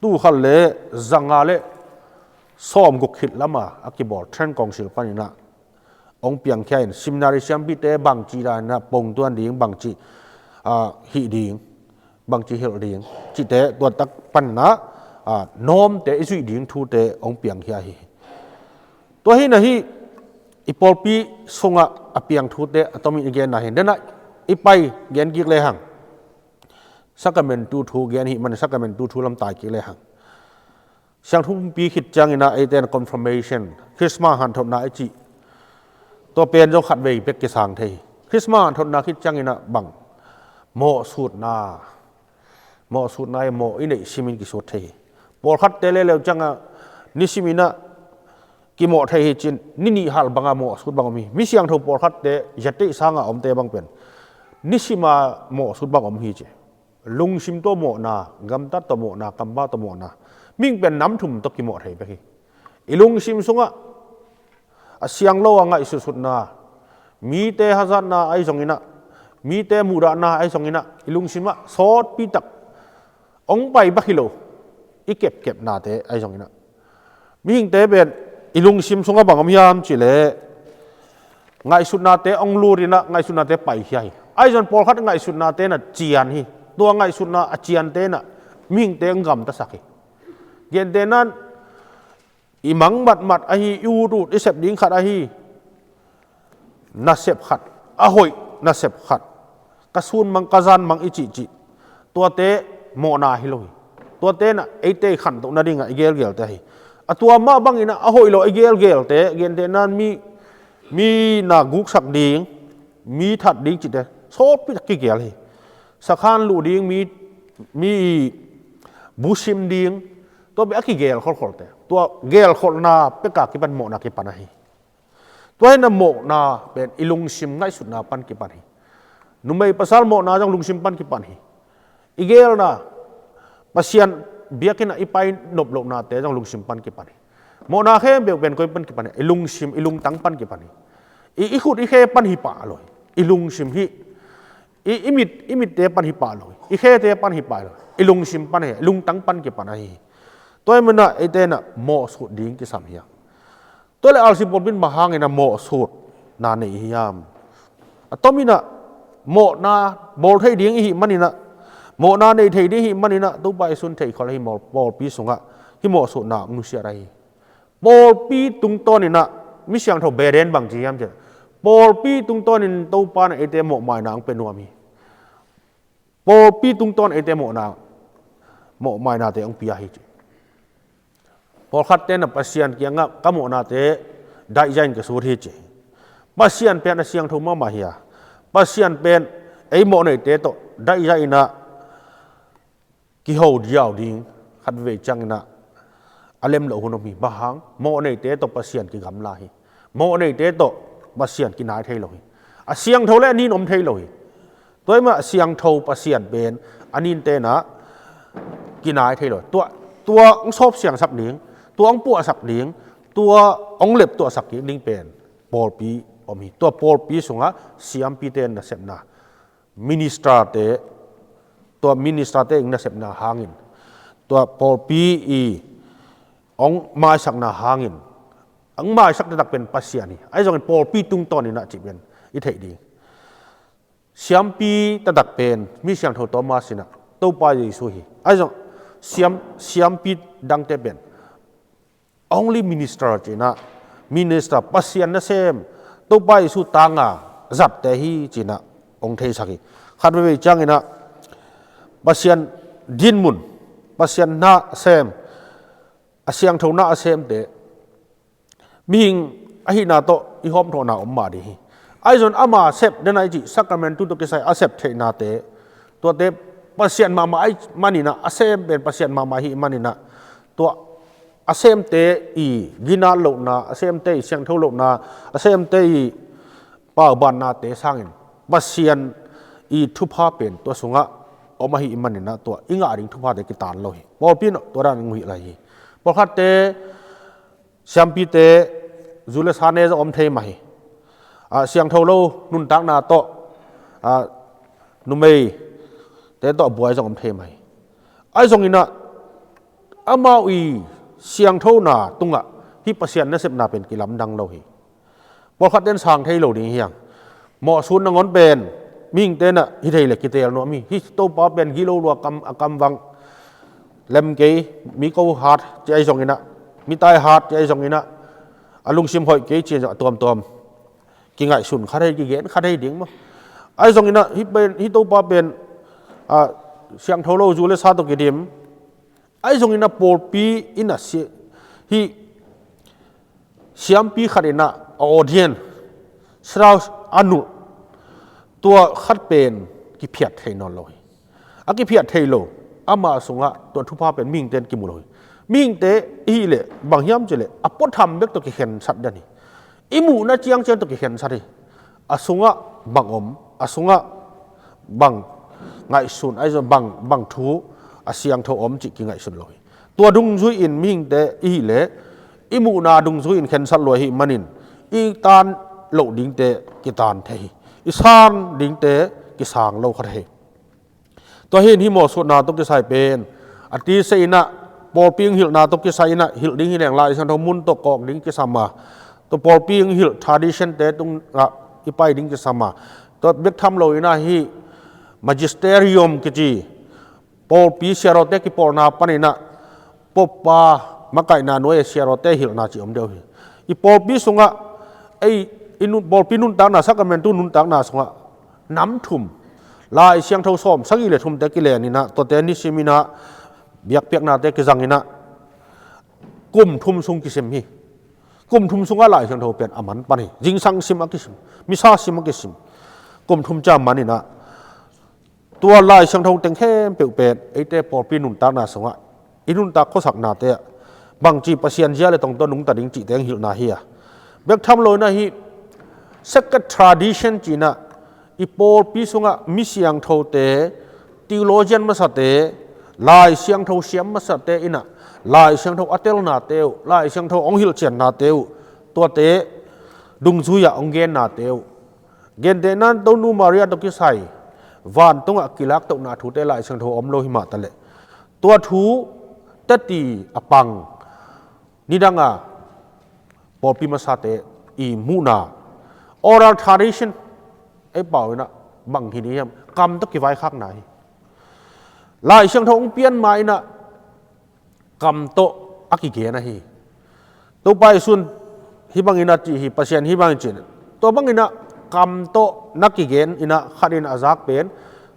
tul khat le zanga le sawmguk khit lam a a kibawl Trent Council pan in a hong piangkhia in seminary siampite bangci dan in a pongtuan ding, bangci, ah, hih ding, bangci hilh ding cihte tua tak pan in a, ah, norm te i zuih ding thute hong piangkhia hi. Tua hi in a hih i pawlpi sungah a piang thute a tom in i genna hi. Dena i pai gen kik lehang, Sacramentu thu gen hi man, Sacramentu thu lam tai kik lehang, Siangtho Pumpi khit ciang in a eite in confirmation, Christmas hanthotna i cih, tua pen zong khatvei bek kisang thei hi. Christmas hanthotna khit ciang in a bang, mawhsutna, mawhsutna i mawh i neih sim in kisut thei hi. Pawlkhatte leuleu ciang a nisim in a kimawh thei hi cin, ni nih hal bang a mawhsut bang om hi. Mi siangtho pawlkhatte, ziate sang a omte bang pen nisim a mawhsut bang om hi ci. Lungsim tawh mawhna, gamtat tawh mawhna, kampau tawh mawhna, mihing pen nam thum tawh kimawh thei bek hi. I lungsim sungah a siang lo a ngaihsutsutna, mite hazatna ahi zongin a, mite muhdahna ahi zongin a, i lungsim ah sawtpi tak hong pai bek hi lo, i kepkepnate ahi zongin a, mihingte pen i lungsim sungah bang om hiam cih leh, ngaihsutnate hong lut in a, ngaihsutnate paikhia hi. Ahi zongin pawlkhat ngaihsutnate in a cian hi. Tua ngaihsutna a ciante in a mihingte hong gamtasak hi. Gentehna in, i mang matmat ahi, i utut i sep ding khat ahi, nasep khat, a hoih nasep khat, ka sun mang, ka zan mang i cihcih, tuate mawhna hi lo hi. Tuate in a eite i khantoh nading a i gelgelte ahi. A tua mah bang in a, a hoih lo a i gelgelte, gentehna in mi, mi na guksak ding, mi that ding cihte sawtpi tak kigel hi. Sakhan luh ding, mi, mi busim ding, tua bek a kigel kholkholte, tua gelkholhna peka kipan mawhna kipan ahi. Tua hi a mawhna pen i lungsim ngaihsutna pan kipan hi. Numei pasal mawhna zong lungsim pan kipan hi. I gelna, Pasian biakinn ah i pai nop lohnate zong lungsim pan kipan hi. Mawhna khempeuh pen koi pan kipan hi? I lungsim, i lungtang pan kipan hi. I, i khut i khe pan hi pah lo hi. I lungsim hi. I, i mit, i mitte pan hi pah lo hi. I khete pan hi pah lo hi. I lungsim pan hi. I lungtang pan kipan ahi hi. Tua hi a, eite in a mawhsut ding kisam hi a. Tua leh R C pawlpi in bang hangin a mawhsutna nei hiam? A tomin a mawhna bawl thei ding i hih manin a, mawhna nei thei ding i hih manin a, Topa Jesu in theikhol ahi maw, pawlpi sungah hih mawhsutna hong nusiat ahi hi. Pawlpi tungtawnin a, mi siangtho Beden bang ci hiam cih leh, pawlpi tungtawnin Topa in a eite mawhmaina hong pia nuam hi. Pawlpi tungtawn eite mawhna, mawhmainate hong pia hi ci. Pawlkhatte in a Pasian kiangah ka mawhnate daihzah in ka sut hi ci. Pasian pen a siangtho mahmah hi a, Pasian pen ei mawhneite tawh daihzah in a kiho diau ding khat vei ciangin a, a lem loh hun om hi. Bang hang? Mawhneite tawh Pasian kigamla hi. Mawhneite tawh Pasian kinai thei lo hi. A siangtho le a nin om thei lo hi. Tua hi a, a siangtho Pasian pen a ninte in a kinai thei lo hi. Tua, tua hong sawp siangsak ding, tua hong puahsak ding, tua hong leptuahsak ding pen pawlpi om hi. Tua pawlpi sungah siampite in nasepna, ministerte, tua ministerte in nasepna hangin, tua pawlpi i hong maisakna hangin, hong maisak taktak pen Pasian hi. Ahi zongin pawlpi tungtawnin a cih pen i theih ding. Siampi taktak pen mi siangtho Thomas in a, Topa Jesu hi. Ahi zong siam, siampi dangte pen only minister ci-in a, minister, Pasian nasem, Topa Jesu tanga zatte hi ci-in a hong theisak hi. Khat veivei ciangin a Pasian dinmun, Pasian na sem, a siangtho na a semte, mihing ahihna tawh i hawmthawhna om mah ding hi. Ahi zong ama sep den a i cih, sacrament tawh kisai a sep theihnate, tuate Pasian mahmah ahih manin a, a sem pen Pasian mahmah ahih manin a, tua a semte i ginat lohna, a semte i siangtho lohna, a semte i paubannate sangin Pasian i thupha pen tua sungah om ahih manin a, tua i ngah ding thuphate kitan lo hi. Pawlpi in tua dan hong hilh lai hi. Pawlkhatte, siampite zu le sa ne zong om thei mah hi. A, siangtho lo nuntakna tawh, a, numeite tawh a buai zong om thei mah hi. Ahi zongin a, amau i siangthona tungah hih Pasian nasepna pen kilamdang lo hi. Pawlkhatte in sang thei lo ding hi hang. Mawhsut nangawn pen mihingte in a hi thei leh kiteel nuam hi. Hih Topa pen gilo lua kam, a kamvang, lem kei, mi ko hat ci ahi zongin a, mi tai hat ci ahi zongin a, a lungsim hoih kei ci a tuamtuam kingaihsun kha thei, kigen kha thei ding maw. Ahi zongin a hih pen, hih Topa pen, a, siangtho lo zu le sa tawh kidim. Ahi zongin a pawlpi in a si, hih siampi khat in a, a audience, srau a nulh, tua khat pen kiphiat thei nawn lo hi. A kiphiat thei lo, ama sungah tua thupha pen mihingte in kimu lo hi. Mihingte i hih leh bang hiam cih leh, a puatham bek tawh kikhensat den hi. I muhna ciangciang tawh kikhensat hi. A sungah bang om, a sungah bang ngaihsun, ahi zong bang, bang thu a siangtho om cih kingaihsun lo hi. Tua dungzui in mihingte i hih leh, i muhna dungzui in khensat lua ahih manin, i tan loh dingte kitan thei hi. I san dingte kisang lo kha thei hi. Tua hi in hih mawhsutna tawh kisai pen a tisa in a, pawlpi hong hilhna tawh kisai in a, hilh ding hi leng Lai Siangtho mun tawh kawk ding kisam a, tua pawlpi hong hilh tradition-te tungah i pai ding kisam a, tua bek tham lo in a hih magisterium kici, pawlpi siarawte kipawlna panin a, Pope-pa makaihna nuai-a siarawte hilhna cih om deuh hi. I pawlpi sungah, ei, i nun, pawlpi nuntakna, sacramentu nuntakna sungah nam thum, Lai Siangtho sawm sagih le thumte kilen in a, tuate nisimin a biakpiaknate kizang in a, kum thum sung kisim hi. Kum thum sungah Lai Siangtho pen a man pan hi. Zingsang sim a kisim, misa sim a kisim. Kum thum ciang man in a, Tua Lai Siangtho teng khempeuh pen eite pawlpi nuntakna sungah i nuntak khuasaknate ah bangci Pasian zia le tong tawh nungta ding cihte ang hilhna hi a, bek tham lo in ah hih sacred tradition ci-in ah i pawlpi sungah mi siangthote, theologian masate, Lai Siangtho siam masate in ah Lai Siangtho a telnate uh, Lai Siangtho hong hilhciannate uh, tuate dungzui-ah hong gennate uh, gentehna in Tonu Maria tawh kisai vantungah kilaktohna thute Lai Siangtho om lo hi mah taleh, tua thu teti a pang nidanga pawlpi masate i muhna, oral tradition, ei pau in ah bang hi ding hiam, kam tawh kivaikhakna hi. Lai Siangtho hong pian ma in ah kam tawh a kigen ahi. Topa Jesu in hih bangin a cih hi, Pasian hih bangin cih, tua bangin ah kam tawh na kigen in ah khat in a zak pen,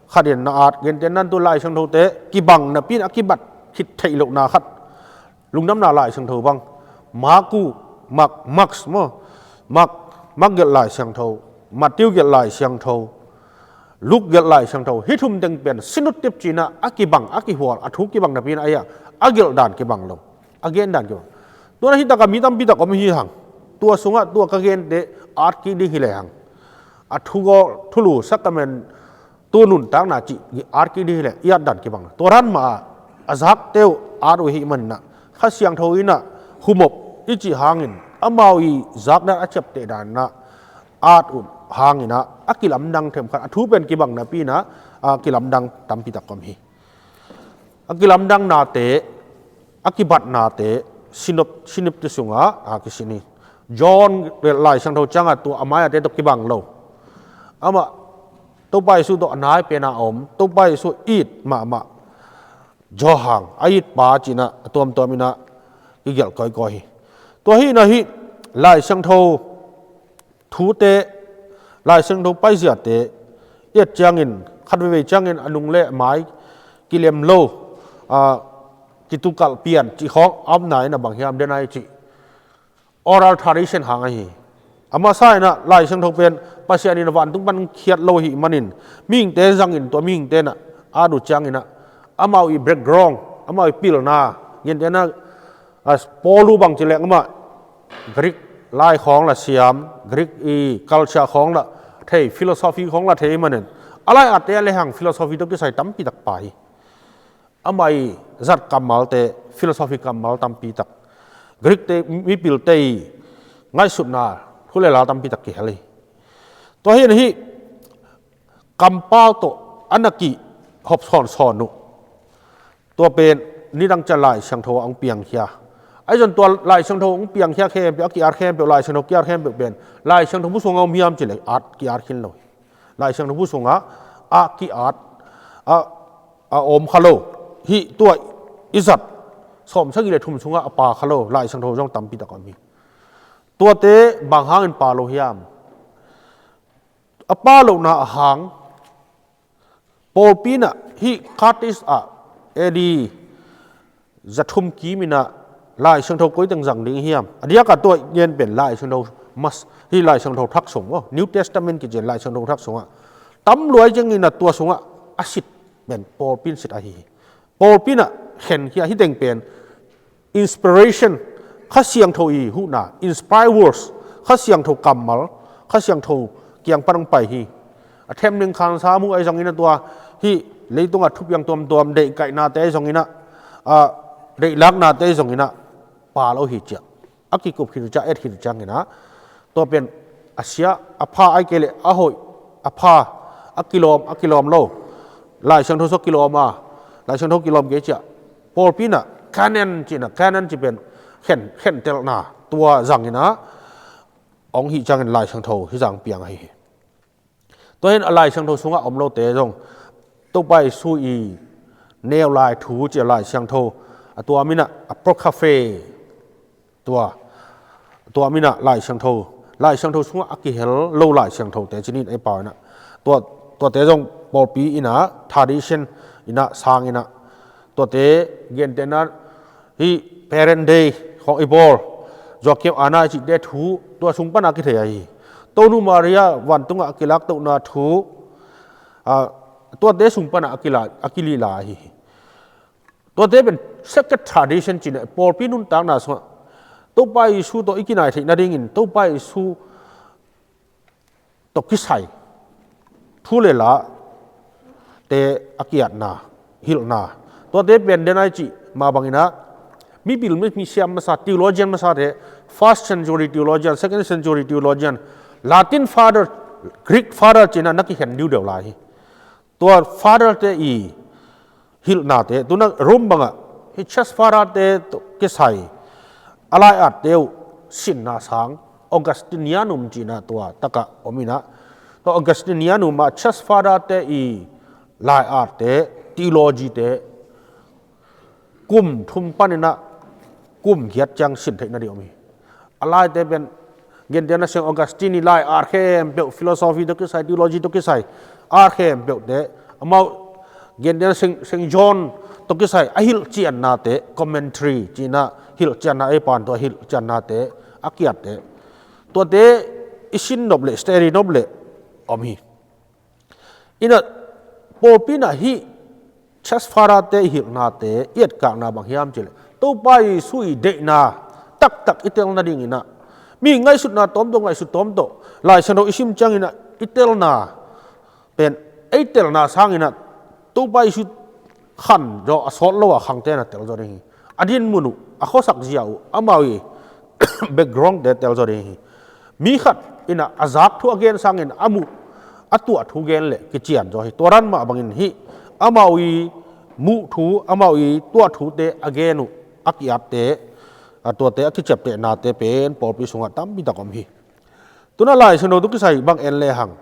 khat in na at, gentehna in tu Lai Siangthote kibang napi in a kibat khit theih lohna khat, Lungdamna Lai Siangtho bang, Marku, Mak, Maks maw, Mak, Mak gelh Lai Siangtho, Matthew gelh Lai Siangtho, Luk gelh Lai Siangtho, hih thum teng pen sinut tip ci-in ah a kibang, a kihual, a thu kibang napi in ah a gelh dan kibang lo, a gen dan kibang. Tua in ah hih takah mi tampi tak om hi hang. Tua sungah tua ka gente at kik ding hi lehang, a thu gawl, thulu, sacrament, tu nuntakna cih at kik ding hi leh i at dan kibang. Tua dan mah a zakte uh at uh ahih manin ah Kha Siangtho in ah humop i cih hangin amau i zak dan, a ciapteh dan in ah at uh hangin ah a kilamdang themkhat, a thu pen kibang napi in ah a kilamdang tampi tak om hi. A kilamdangnate, a kibatnate, sinop, sinipte sungah a kisin hi. John Lai Siangtho ciangah tua a mai-ate tawh kibang lo. Amah Topa Jesu tawh a nai pena a om, Topa Jesu it mahmah Johan, a it pa ci-in ah a tuamtuam in ah kigelh kawikawi hi. Tua hi in ah hih Lai Siangtho thute, Lai Siangtho paiziate i et ciangin, khat veivei ciangin a nung le mai kilem lo, a, kitukalh pian cih khawng a omna in ah bang hiam, den ai cih oral tradition hang ahi. A masa in ah Lai Siangtho pen Pasian in a vantung pan hong khiat lo ahih manin mihingte zangin tua mihingte in ah at uh ciangin ah amau i background, amau i pilna, gentehna, a, Paul uh bang ci leng amah Greek lai khawng la siam, Greek i culture khawng la thei, philosophy khawng la thei ahih manin a lai atte ah lehang philosophy tawh kisai tampi tak pha hi. Amah i zat kammalte, philosophy kammal tampi tak, Greek te, mipilte i ngaihsutna thu le la tampi tak kihel hi. Tua hi in ah hih kampau tawh a na kihop sawnsawn uh. Tua pen nidang ciang Lai Siangtho ah hong piangkhia. Ahi zongin tua Lai Siangtho hong piangkhia khempeuh, a ki-at khempeuh, Lai Siangtho ki-at khempeuh pen Lai Siangtho bu sungah om hiam cih leh at, ki-at khin lo hi. Lai Siangtho bu sungah a ki-at a, a om kha lo. Hih tua i zat sawmsagih le thum sungah a pha kha lo Lai Siangtho zong tampi tak om hi. Tuate bang hangin pha lo hiam? A pha lohna a hang, pawlpi in ah hih Carthage ah A D za thum kim in ah Lai Siangtho koi teng zang ding hiam? A diakah tua gen pen Lai Siangtho mas, hih Lai Siangtho thak sung, oh, New Testament kici Lai Siangtho thak sungah tam lua ciangin ah tua sungah a sit pen pawlpi in sit ahi hi. Pawlpi in ah khenkhia, hih teng pen inspiration, Kha Siangtho i huhna, inspired words, Kha Siangtho kammal, Kha Siangtho kiang pan hong pai hi. A themning khansa mu ahi zongin ah tua hih leitungah thupiang tuamtuam deihkaihnate ahi zongin ah, a, deihlaknate ahi zongin ah pha lo hi ciah. A kikup khit uh ciang, et khit uh ciangin ah tua pen a sia, a pha, ahih kei leh a hoih, a pha, a kilawm, a kilawm lo, Lai Siangtho sung kilawm a, Lai Siangtho kilawm kei ciah pawlpi in ah canon ci-in ah, canon ci pen khen, khentelna, tua zangin ah hong hih ciangin Lai Siangtho hih zah piang ahi hi. Tua hi in a Lai Siangtho sungah om lote zong, Topa Jesu i neu lai thu ci a Lai Siangtho, a tua min ah Apocrypha, tua, tua min ah Lai Siangtho, Lai Siangtho sungah a kihel lo Lai Siangthote ci-in ei pau in ah, tua, tuate zong pawlpi in ah tradition in ah sang in ah, tuate gentehna hih Parents' Day khawng i bawl, Joachim Anna i cihte thu tua sung pan a kithei ahi hi. Tonu Maria vantungah a kilaktohna thu, a, tuate sung panah a kila, a kilila ahi hi. Tuate pen sacred tradition ci-in ah pawlpi nuntakna sungah Topa Jesu tawh i kinai theih nadingin Topa Jesu tawh kisai thu le late a ki-atna, hilhna, tuate pen den ai cih mah bangin ah mipil mi, misiam masa, theologian masate, first century theologian, second century theologian, Latin father, Greek father ci-in ah na kikhen diudeu lai hi. Tua father-te i hilhnate, tuna Rome bangah hih church father-te tawh kisai a lai-atte uh sinna sang Augustinianum ci-in ah tua takah om in ah, tua Augustinianum ah church father-te i lai-atte, theology-te kum thum panin ah kum giat ciang sin theih nading om hi. A laite pen gentehna Saint Augustine i lai-at khempeuh, philosophy tawh kisai, theology tawh kisai at khempeuhte, amau gentehna Saint, Saint John tawh kisai a hilhciannate, commentary ci-in ah hilhcianna, ei pan tawh a hilhciannate, a ki-atte, tuate i sin nop leh, study nop leh om hi. In ah pawlpi in ah hih church father-te i hilhnate i etkakna bang hiam cih leh Topa Jesu i deihna taktak i tel nadingin ah, mi ngaihsutna tawmtawh, ngaihsut tawmtawh, Lai Siangtho i sim ciangin ah i telna pen, ei telna sangin ah Topa Jesu khan zaw a sawt lo a khangte na tel zaw ding hi. A dinmun uh, a khuasak zia uh, amau i background-te tel zaw ding hi. Mi khat in ah a zak thu a gen sangin a muh, a tuah thu gen leh kician zaw hi. Tua dan mah bangin hih amau i muh thu, amau i tuah thute a gen uh, a ki-atte, a tuate a kiciaptehnate pen pawlpi sungah tampi tak om hi. Tuna Lai Siangtho tawh kisai bang en lehang,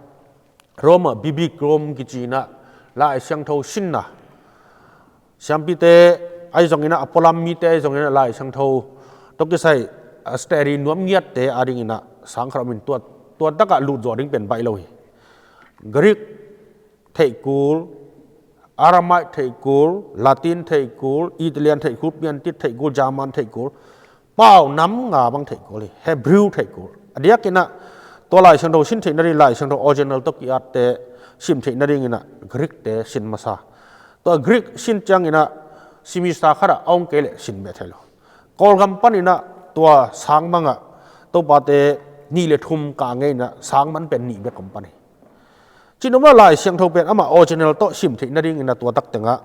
Rome ah Biblicum kici-in ah Lai Siangtho sinna, siampite ahi zongin ah, a pualam mite ahi zongin ah Lai Siangtho tawh kisai a study nuam ngiatte adingin ah sang khat om in, tua, tua takah lut zawh ding pen baih lo hi. Greek theih kul, Aramaic theih kul, Latin theih kul, Italian theih kul, Piantit theih kul, German theih kul, pau nam nga bang theih kul hi, Hebrew theih kul. A diakin ah tua Lai Siangtho sin theih nading, Lai Siangtho original tawh ki-atte sim theih nadingin ah Greek-te sin masa. Tua Greek sin ciangin ah semester khat ah a om kei leh sin beh thei lo. Kawlgam panin ah tua sang bangah Topate nih le thum kah ngei in ah sang man pen nih bek om pan hi. Cih nopna Lai Siangtho pen amah original tawh sim theih nadingin ah tua tak tengah,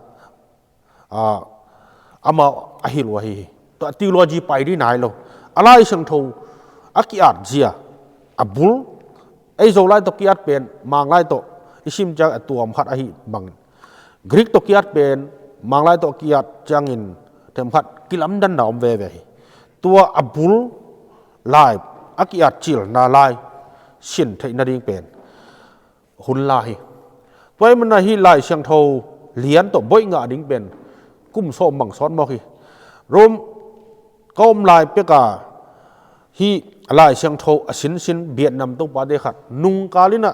ah, amah a hilh uh ahi hi. Tua theology pai ding nai lo. A Lai Siangtho a ki-at zia, a bul, ei Zolai tawh ki-at pen Manglai tawh i sim ciang a tuam khat ahi bangin, Greek tawh ki-at pen Manglai tawh ki-at ciangin themkhat kilamdanna om veve hi. Tua a bul lai, a ki-at cilna lai sin theih nading pen hun la hi. Tua ahih manin ah hih Lai Siangtho lian tawh boih ngah ding pen kum sawm bang sawt mawk hi. Rome ka om lai pek a hih Lai Siangtho a sinsin Vietnam topate khat nungkal in ah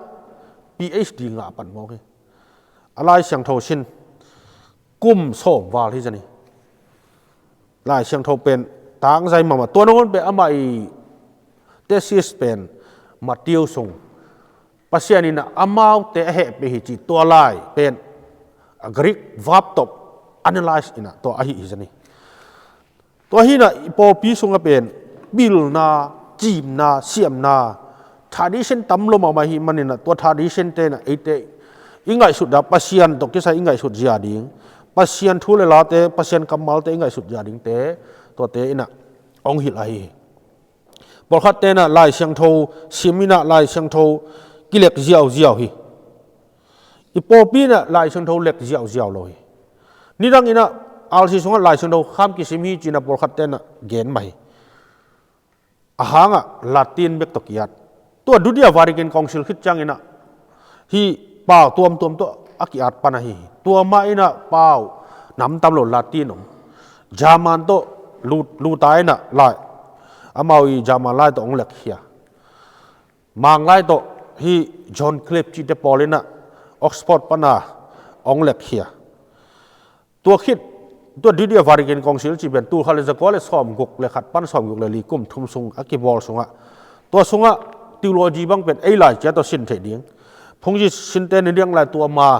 PhD ngah pan mawk hi. A Lai Siangtho sin kum sawm val hi zen hi. Lai Siangtho pen tangzai mahmah. Tua nangawn pen amah i thesis pen Matthew sung Pasian in ah amaute a hehpih hi ci, tua lai pen a Greek verb tawh analyze in ah tua ahi hi zen hi. Tua hi in ah i pawlpi sungah pen pilna, cimna, siamna, tradition tam lo mahmah ahih manin ah tua tradition-te in ah eite i ngaihsut dan, Pasian tawh kisai i ngaihsut zia ding, Pasian thu le late, Pasian kammalte i ngaihsut zia dingte, tuate in ah hong hilh ahi hi. Pawlkhatte in ah Lai Siangtho sim in ah Lai Siangtho kilek ziauziau hi. I pawlpi in ah Lai Siangtho lek ziauziau lo hi. Nidang in ah R C sungah Lai Siangtho kham kisim hi ci-in ah pawlkhatte in ah gen mah hi. A hangah Latin bek tawh ki-at. Tua Dudia Vatican Council khit ciangin ah hih pau tuamtuam tawh a ki-at pan ahi hi. Tua mah in ah pau nam tam lo Latin om. German tawh Lu-, Luther in ah lai, amau i German lai tawh hong lekkhia. Manglai tawh hih John Wycliffe cihte pawl in ah Oxford pan a hong lekkhia. Tua khit, tua Dudia Vatican Council cih pen tul khat le zakua le sawmguk le khat pan sawmguk le li, kum thum sung a kibawl sungah, tua sungah theology bang pen ei lai ciat tawh sin theih ding, phungzi sinte ni ding lai, tua ma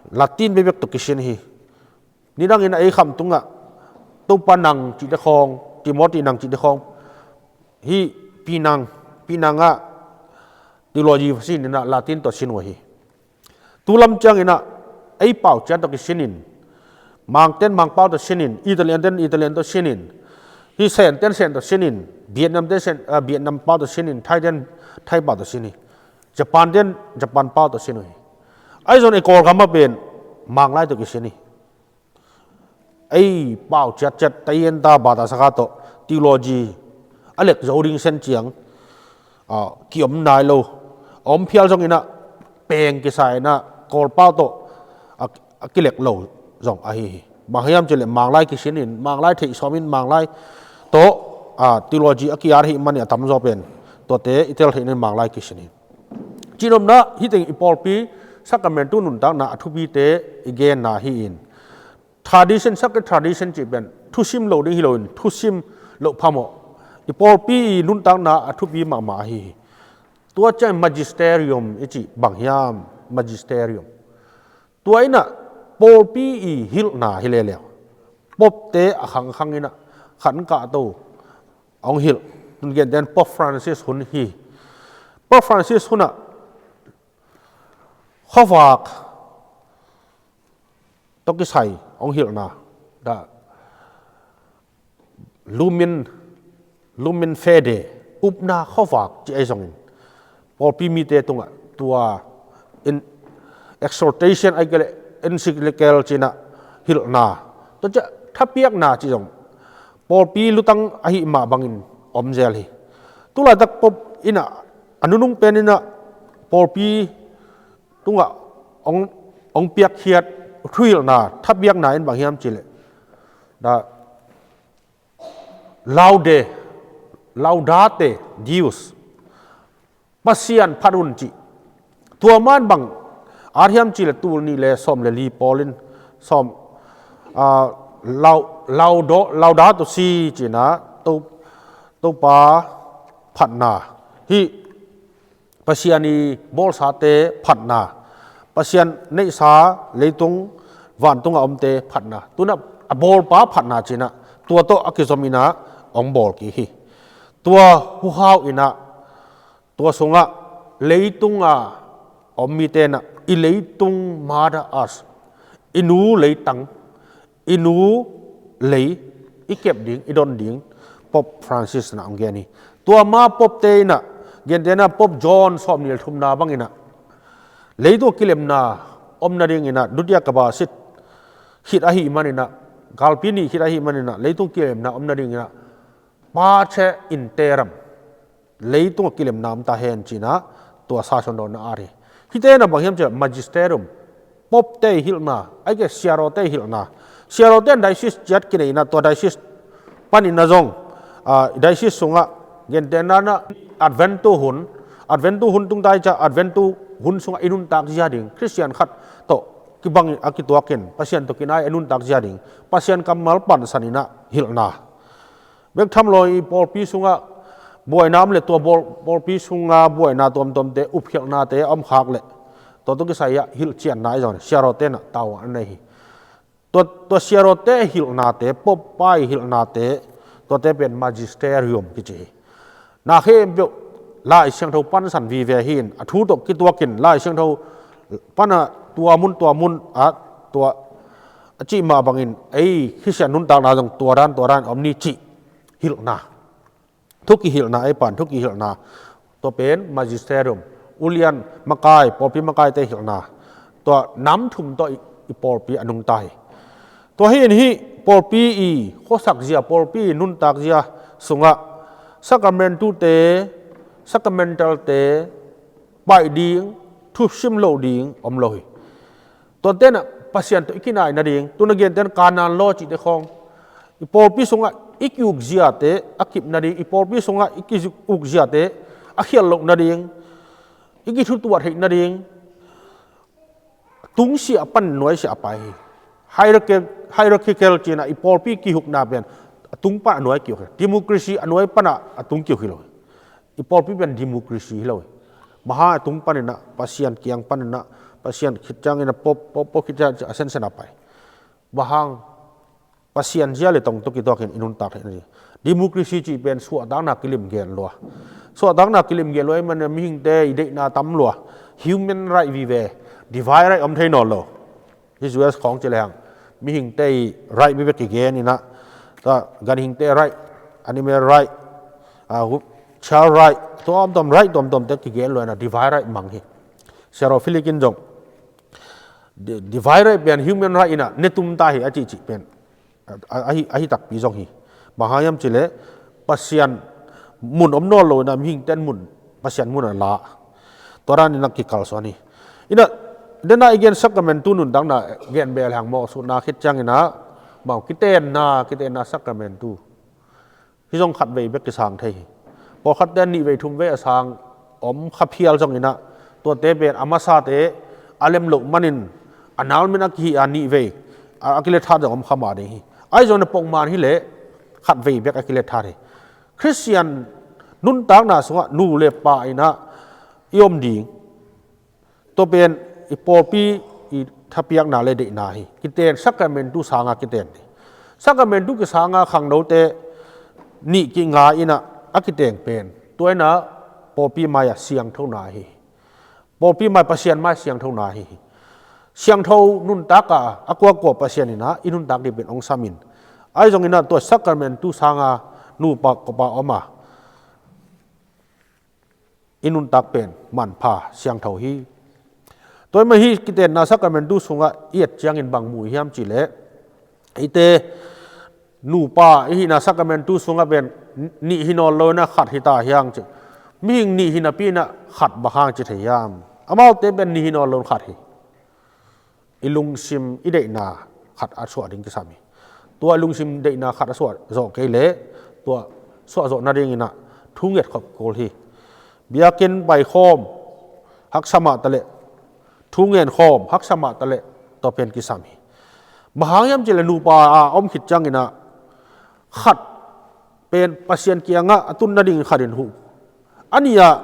Latin bekbek tawh kisin hi. Nidangin a ei kham tungah Topa nang cihte khawng, Timothy nang cihte khawng, hih pinang, pinangah theology sin inah Latin tawh sin uh hi. Tulam cianginah ei pau ciat tawh kisinin, Mangten Mangpau tawh sinin, Italian ten Italian tawh sinin, hih Sen ten Sen tawh sinin, Vietnam ten Sen, ah, Vietnam pau tawh sinin, Thai ten Thai pau tawh sinin, Japan ten Japan pau tawh sin uh hi. Ahi zong ei Kawlgam ah pen Manglai tawh kisin hi. Ei pau ciatciat taienta bata saka tawh theology a lek zo ding sen ciang, ah, kiom nai lo. A om phial zonginah peng kisa inah Kawlpau tawh a, a kilek lo zong ahi hi. Bang hiam cileh Manglai kisinin, Manglai theih sawmin Manglai tawh, ah, theology a kiar hi manin a tamzaw pen tuate i tel theihna in Manglai kisinin. Cihnopna hiteng i pawlpi Sacramento nuntakna a thupite i genna hi-in, tradition, sacred tradition cih pen thusim lo ding hi loin thusim loh phamawh i pawlpi i nuntakna a thupi mahmah ahi hi. Tua ciang magisterium i cih bang hiam? Magisterium. Tua inah pawlpi i hilhna hi leleu, popte a khangkhang inah khankahto hong hilh. Tun genten Pope Francis hun hi. Pope Francis hunah khuavak tawh kisai hong hilhna, the Lumen, Lumen Fide, upna khuavak ci ahi zongin pawlpi mite tungah tua in exhortation ahi kei leh encyclical cinah hilhna, tua ciah thapiakna ci zong pawlpi lutang ahi mah bangin om zel hi. Tulaitak Pope inah a nunung pen inah pawlpi tungah hong, hong piakkhiat thuhilhna, thapiakna in bang hiam cileh, the Laude, Laudate Deus, Pasian phat un cih. Tua man bang at hiam cileh tul nih le sawm le li pawlin sawm, ah, lau, laudo, Laudato Si cinah to, Topa phatna hi. Pasian i bawlsate phatna, Pasian neihsa leitung vantungah omte phatna, tunah a bawlpa phatna cinah tua tawh a kizom inah hong bawl kik hi. Tua huhau inah tua sungah leitunga om mite inah i leitung, Mother Earth, i nu leitang, i nu lei i kep ding, i don ding Pope Francis inah hong gen hi. Tua ma popte inah, gentehna Pope John sawmnih le thumna banginah leitung a kilemna om nadinginah, Dutia Kabasit khit ahih maninah, galpi nih khit ahih maninah leitung a kilemna om nadinginah Pace in Terram, leitung a kilemna om ta hen cinah tua sa suandawnna at hi. Hihte inah bang hiam ciah magisterium, popte i hilhna, aike siarote i hilhna. Siarote in diocese ciat kinei inah tua diocese paninah zong, ah, diocese sungah gentehna inah Adventu hun, Adventu hun tungta i ciah Adventu hun sungah i nuntak zia ding, Khristian khat tawh kibang a kituakin Pasian tawh kinai a nuntak zia ding, Pasian kammal pansan inah hilhna. Bek tham lo i pawlpi sungah buaina om le tua bawl, pawlpi sunga buaina tuamtuamte, upkhialhnate a om khak leh tua tawh kisai ah hilhcianna i zong siarote inah tau a nei hi. Tua, tua siarote hilhnate, poppa i hilhnate, tuate pen magisterium kici hi. Na khempeuh Lai Siangtho pansan vive hi-in a thu tawh kituakin Lai Siangtho panah tua mun tua mun ah tua a cih mah bangin ei Khristian nuntakna zong tua dan tua dan om ni cih hilhna, thu kihilhna, ei pan thu kihilhna, tua pen magisterium, ulian makai, pawlpi makaite hilhna, tua nam thum tawh i, i pawlpi a nungta hi. Tua hi-in hih pawlpi i khuasak zia, pawlpi i nuntak zia sungah sacramentute, sacramental-te paih ding, thusim loh ding om lo hi. Tuate inah Pasian tawh i kinai nading, tuna gentehna Canon Law cihte khawng, i pawlpi sungah i ki-uk ziate a kip nading, i pawlpi sungah i ki-uk ziate a khial loh nading, i kithutuah theih nading, tungsiah a pan nuaisiah a pai hi. Hierarchical, hierarchical cinah i pawlpi kihukna pen a tung pan a nuai kihuk hi. Democracy a nuai panah a tung kihuk hi lo hi. I pawlpi pen democracy hi lo hi. Maha a tung paninah, Pasian kiang paninah, Pasian khit ciangin a pop, pop, pop khit ciang a sensen a pai. Bang hang? Pasian zia le tong tawh kituakin i nuntak theih nading. Democracy cih pen suahtakna kilim gen lua. Suahtakna kilim gen lua ahih manin mihingte i deihna tam lua. Human right vive, divine right om thei nawn lo. Hih U S khawng ci lehang mihingte i right vive kigen inah, tua ganhingte right, animal right, ah, child right, tuamtuam right tuamtuamte kigen lua inah divine right mang hi. Sia Philip in zong di-, divine right pen human right inah ne tum ta hi a cihcih pen a, a, ahi, ahi takpi zong hi. Bang hang hiam cih leh Pasian mun om nawn lo inah mihingte'n mun, Pasian mun a la. Tua dan inah kikalsuan hi. Inah, dena i gen sacramentu nuntakna gen bel hang mawh sutna khit ciang inah, mau kitenna, kitenna sacramentu. Hih zong khat vei bek kisang thei hi. Pawlkhatte nih vei thum vei a sang om kha phial zong inah, tuate pen a masate a lem loh manin a nalmen a kihih a nih vei a, a kilet tha zong om kha mah ding hi. Ahi zongin a pongman hi leh khat vei bek a kilet tha hi. Khristian nuntakna sungah nu le pa inah i om ding. Tua pen i pawlpi i thapiakna le deihna hi. Kiten, sacramentu sanga kiten hi. Sacramentu kisanga khangnote nih kinga inah a kiteng pen, tua inah pawlpi mai-ah siangthona hi. Pawlpi mai, Pasian mai siangthona hi. Siangtho nuntak a, a kuakua Pasian inah i nuntak ding pen hong sam in. Ahi zong inah tua sacramentu sanga nupa kawpa om a i nuntak pen manpha siangtho hi. Tua ahih manin hih kitenna sacramentu sungah i et ciangin bang mu hiam cih leh, eite nupa i hihna sacramentu sungah pen nih hi nawn lo inah khat hi ta hiang ci. Mihing nih hi napi inah khat bang hang ci thei hiam? Amaute pen nih hi nawn lo in khat hi. I lungsim i deihna khat a suah ding kisam hi. Tua i lungsim deihna khat a suah zawh kei leh, tua suah zawh nading inah thu nget khop kul hi. Biakinn pai khawm haksa mah ta leh, thu ngen khawm haksa mah ta leh, tua pen kisam hi. Bang hang hiam cih leh nupa a om khit ciang inah khat pen Pasian kiangah a tun nading khat in huh. A nih ah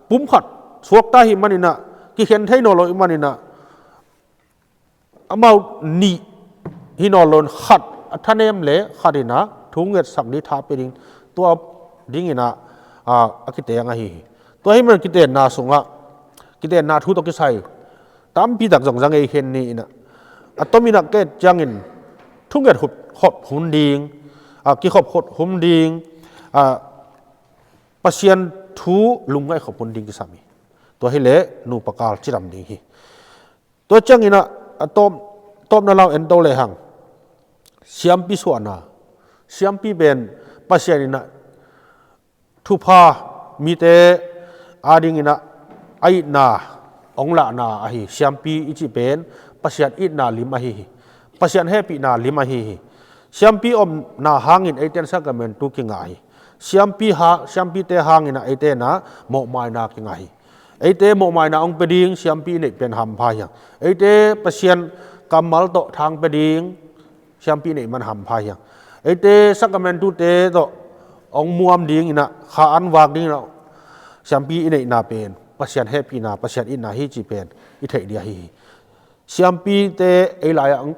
pum khat suakta ahih man inah, kikhen thei nawn lo ahih man inah, amau nih hi nawn lo in khat a thanem leh khat inah thu ngetsak ding, tha pia ding, tua ding inah, a, a kiteng ahi hi. Tua ahih man kitenna sungah, kitenna thu tawh kisai tampi tak zong za ngei khin ni inah, a tom inah ka et ciangin thu nget khop hun ding, a, kikhop khop hun ding, a, Pasian thu lungngaih khop hun ding kisam hi. Tua hi leh nupa kal cidam ding hi. Tua ciang inah a tawp, tawpna lau en to lehang, siampi suahna. Siampi pen Pasian inah thupha mite ading inah a itna hong lahna ahi. Siampi i cih pen Pasian itna lim ahi hi. Pasian hehpihna lim ahi hi. Siampi omna hangin eite'n sacramentu kingah hi. Siampi ha, siampite hang inah eite inah mawhmaina kingah hi. Eite mawhmaina hong pia ding siampi i neih pen hampha hiang. Eite Pasian kammal tawh thang pia ding siampi i neih man hampha hiang. Eite sacramentute tawh hong muam ding inah, kha an vak ding inah siampi i neihna pen Pasian hehpihna, Pasian itna hi cih pen i theih ding ahi hi. Siampite ei lai-ah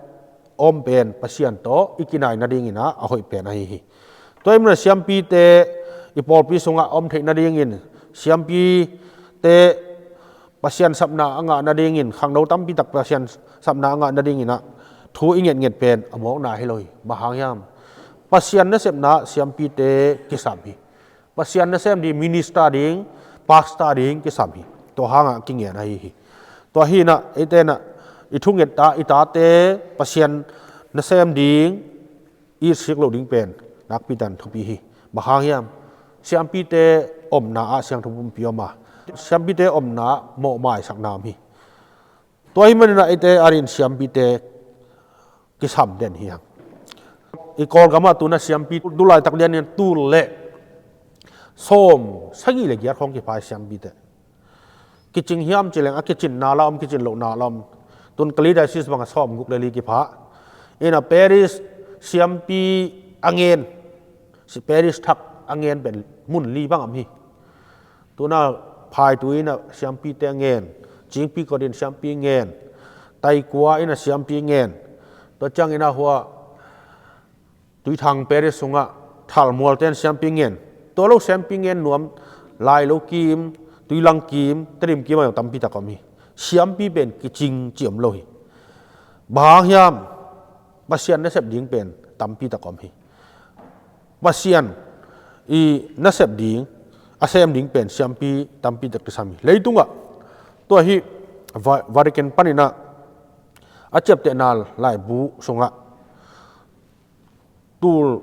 om pen Pasian tawh i kinai nading inah a hoih pen ahi hi. Tua ahih manin siampite i pawlpi sungah om theih nadingin, siampite Pasian sapna a ngah nadingin, khangno tampi tak Pasian sapna a ngah nading inah thu i ngetnget pen a mawkna hi lo hi. Bang hang hiam? Pasian nasepna siampite kisam hi. Pasian nasem ding, minister ding, pastor ding kisam hi. Tua hangah kingen ahi hi. Tua hi inah eite inah i thunget ta, i tate Pasian nasem ding i sik loh ding pen nakpi takin thupi hi. Bang hang hiam? Siampite omna ah siangtho pumpi om a, siampite omna ah mawhmaisakna om hi. Tua ahih man inah eite adingin siampite kisam den hi hang. I Kawlgam ah tu-in ah siampi tu laitak lianin tul le sawm sagih le giat khawng kipha hi siampite. Kicing hiam cih leng a kicinna la om, kicin lohna la om. Tu-in Kalay Diocese bang a sawm guk le li kipha. Inah parish siampi a ngen, si parish thak a ngen pen mun li bang om hi. Tu-in ah Phaitu inah siampite a ngen, Cingpi kotin siampi ngen, taikua in a siampi ngen, tua ciangin a hua Tuithang Parish sungah Thalmual ten siampi ngen, tua lo siampi ngen nuam, Lailo kim, Tuilang kim, Tedim kim a zong tampi tak om hi. Siampi pen kicing ci om lo hi. Bang hang hiam? Pasian nasep ding pen tampi tak om hi. Pasian i nasep ding, a sem ding pen siampi tampi tak kisam hi. Leitungah tua hi, Va-, Vatican paninah a ciaptehna laibu sungah tul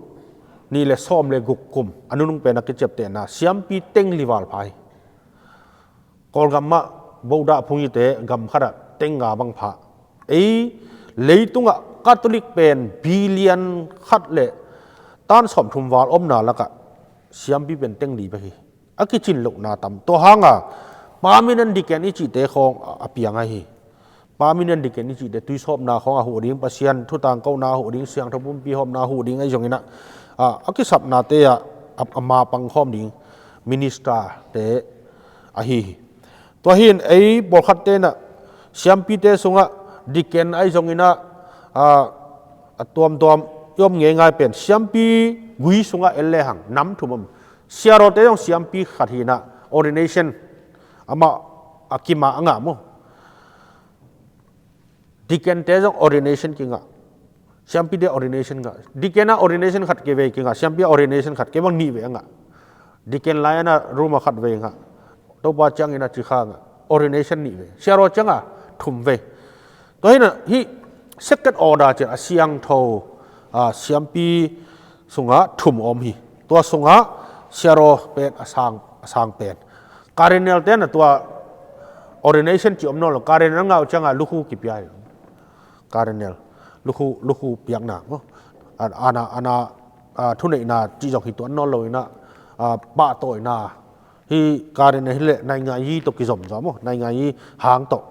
nih le sawm le guk kum a nunung pen a kiciaptehna siampi teng li val pha hi. Kawlgam ah Buddha phungite gam khatah teng nga bang pha. Ei leitungah Catholic pen billion khat le tan sawmthum val omna lakah siampi pen teng li bek hi. A kicin lohna tam. Tua hanga permanent deacon i cihte khawng a, a piang ahi hi. Permanent deacon i cihte tuisawpna khawng a huh ding, Pasian thutang kohna a huh ding, siangtho pumpi hawmna a huh ding ahi zonginah, a, a kisapnate ah a, a mapang khawm ding ministerte ahi hi. Tua hin ei pawlkhat tenah siampite sungah deacon ahi zonginah, a, a tuamtuam i om ngeingai pen siampi gui sungah en lehang nam thum om. Siarote zong siampi khat hinah ordination amah a kimah a ngah maw. Deaconte zong ordination kingah. Siampite ordination ngah. Deacon ah ordination khat kei vei kingah. Siampi ah ordination khat kei bang nih vei a ngah. Deacon lai-in ah room ah khat vei ngah. Topa ciangin ah cikha ngah. Ordination nih vei. Siaro ciangah thum vei. Tua hinah hih second order cian a siangtho, a, siampi sungah thum om hi. Tua sungah siaro pen a sang, a sang pen. Cardinal tenah tua ordination ci om nawn lo. Cardinal ngah uh ciangah lukhu kipia hi. Cardinal lukhu, lukhu piakna maw. A, ana, ana, a, thuneihna ci zong hi tuan nawn lo inah, a, pahtawina. Hih cardinal hileh naingayi tawh kizom zaw maw. Naingayi hang tawh,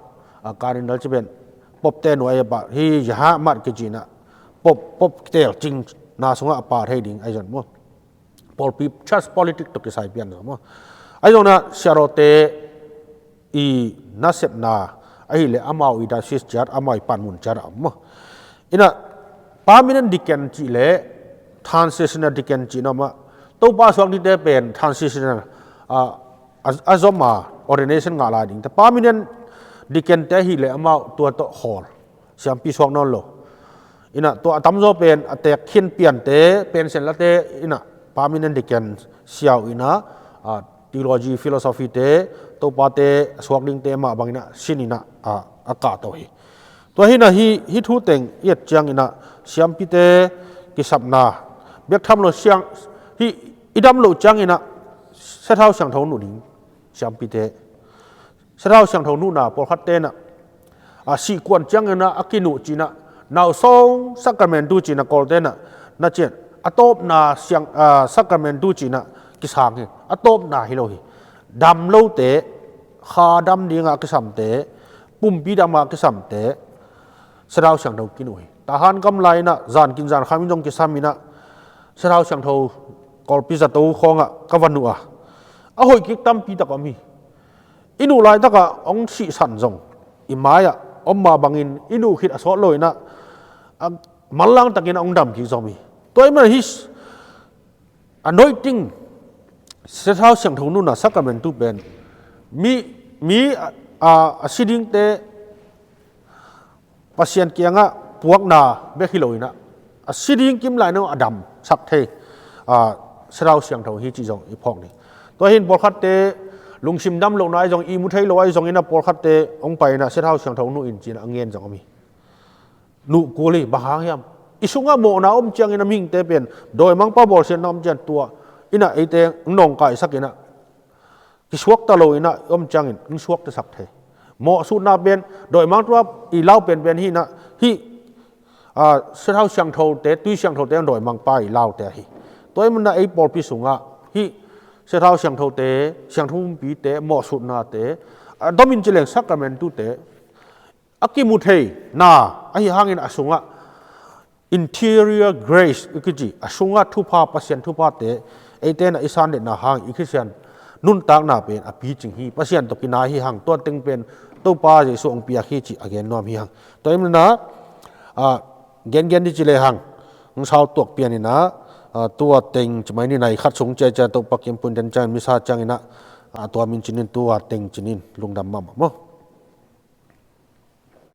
a, cardinal ci pen Pope te nuai a pah hi, yaha mat kici inah Pope, Pope telcingna sungah a pah thei ding ahi zong maw. Pawlpi church politic tawh kisai pian zaw maw. Ahi zonginah siarote i nasepna ahileh amau i diocese ciat, amau i panmun ciat a om maw. Inah permanent deacon cih le transitional deacon cih na om ah. Topa suak dingte pen transitional, a, a, a zom a ordination ngah lai dingte. Permanent deaconte ahileh amau tua tawh khawl. Siampi suak nawn lo. Inah tua a tamzaw pen a teek khin piante, pension late inah permanent deacon siau inah, a, theology, philosophy te, Topate suak dingte mah banginah sin inah, a, a kahto hi. Tua hinah hih, hih thu teng i et cianginah siampite kisapna biaktham lo siang, hih i dam loh cianginah sathau siangtho nuh ding siampite. Sathau siangtho nuhna pawlkhat tenah, a, sihkuan cianginah a kinuh cinah, nausawng sacramentu cinah Kawl tenah na cian, a tawpna siang, a, sacramentu cinah kisang hi. A tawpna hi lo hi. Dam lote, kha dam dingah a kisamte, pumpi damah a kisamte, sathau siangtho kinuh hi. Tahan kam lai inah zankin zankham in zong kisam inah sathau siangtho Kawlpi zato khawngah ka va nuh a, a hoih kik tampi tak om hi. I nuh laitakah hong sihsan zong i mai-ah om mah bangin i nuh khit a sawt lo inah, a, manlang takin a hong dam kik zong hi. Tua ahih manin hih anointing, sathau siangtho nuhna sacramentu pen mi, mi, a, a, a si dingte Pasian kiangah puakna bek hi lo inah, a si ding kim lai-in a damsak thei, a, sathau siangtho hi cih zong i phawk ding. Tua hin pawlkhatte lungsim dam lohna ahi zong, ihmu thei lo ahi zongin a pawlkhatte hong pai inah sathau siangtho nuh in ci-in a ngen zong om hi. Nuh kul hi, bang hang hiam? I sungah mawhna om ciangin a mihingte pen dawimangpa bawlsiatna om ciang tua inah eite hong nawngkaisak inah kisuakta lo inah om ciangin hong suaktasak thei. Mawhsutna pen dawimangpa i lau penpen hi inah hih, a, sathau siangthote, tui siangthote hong dawimangpa i laute ahi. Tua ahih manin ei pawlpi sungah hih sathau siangthote, siangtho pumpite, mawhsutnate, a, domin cileng sacramentute a kimu thei na ahi hangin a sungah interior grace i kici, a sungah thupha, Pasian thuphate eite na i sandetna hang i Khristian nuntakna pen a picing hi. Pasian tawh kinai hi hang, tua teng pen Topa Jesu hong piak hi cih a gen nuam hi hang. Tua hi manin ah, a, gengen dih ci lehang, hong sau tuak pian in ah, a, tua teng ci mai ni, nai khat sung ciacia Topa kiang pun den ciangin, misa ciangin ah, a, tua min ci nin, tua teng ci nin, lungdam mahmah maw.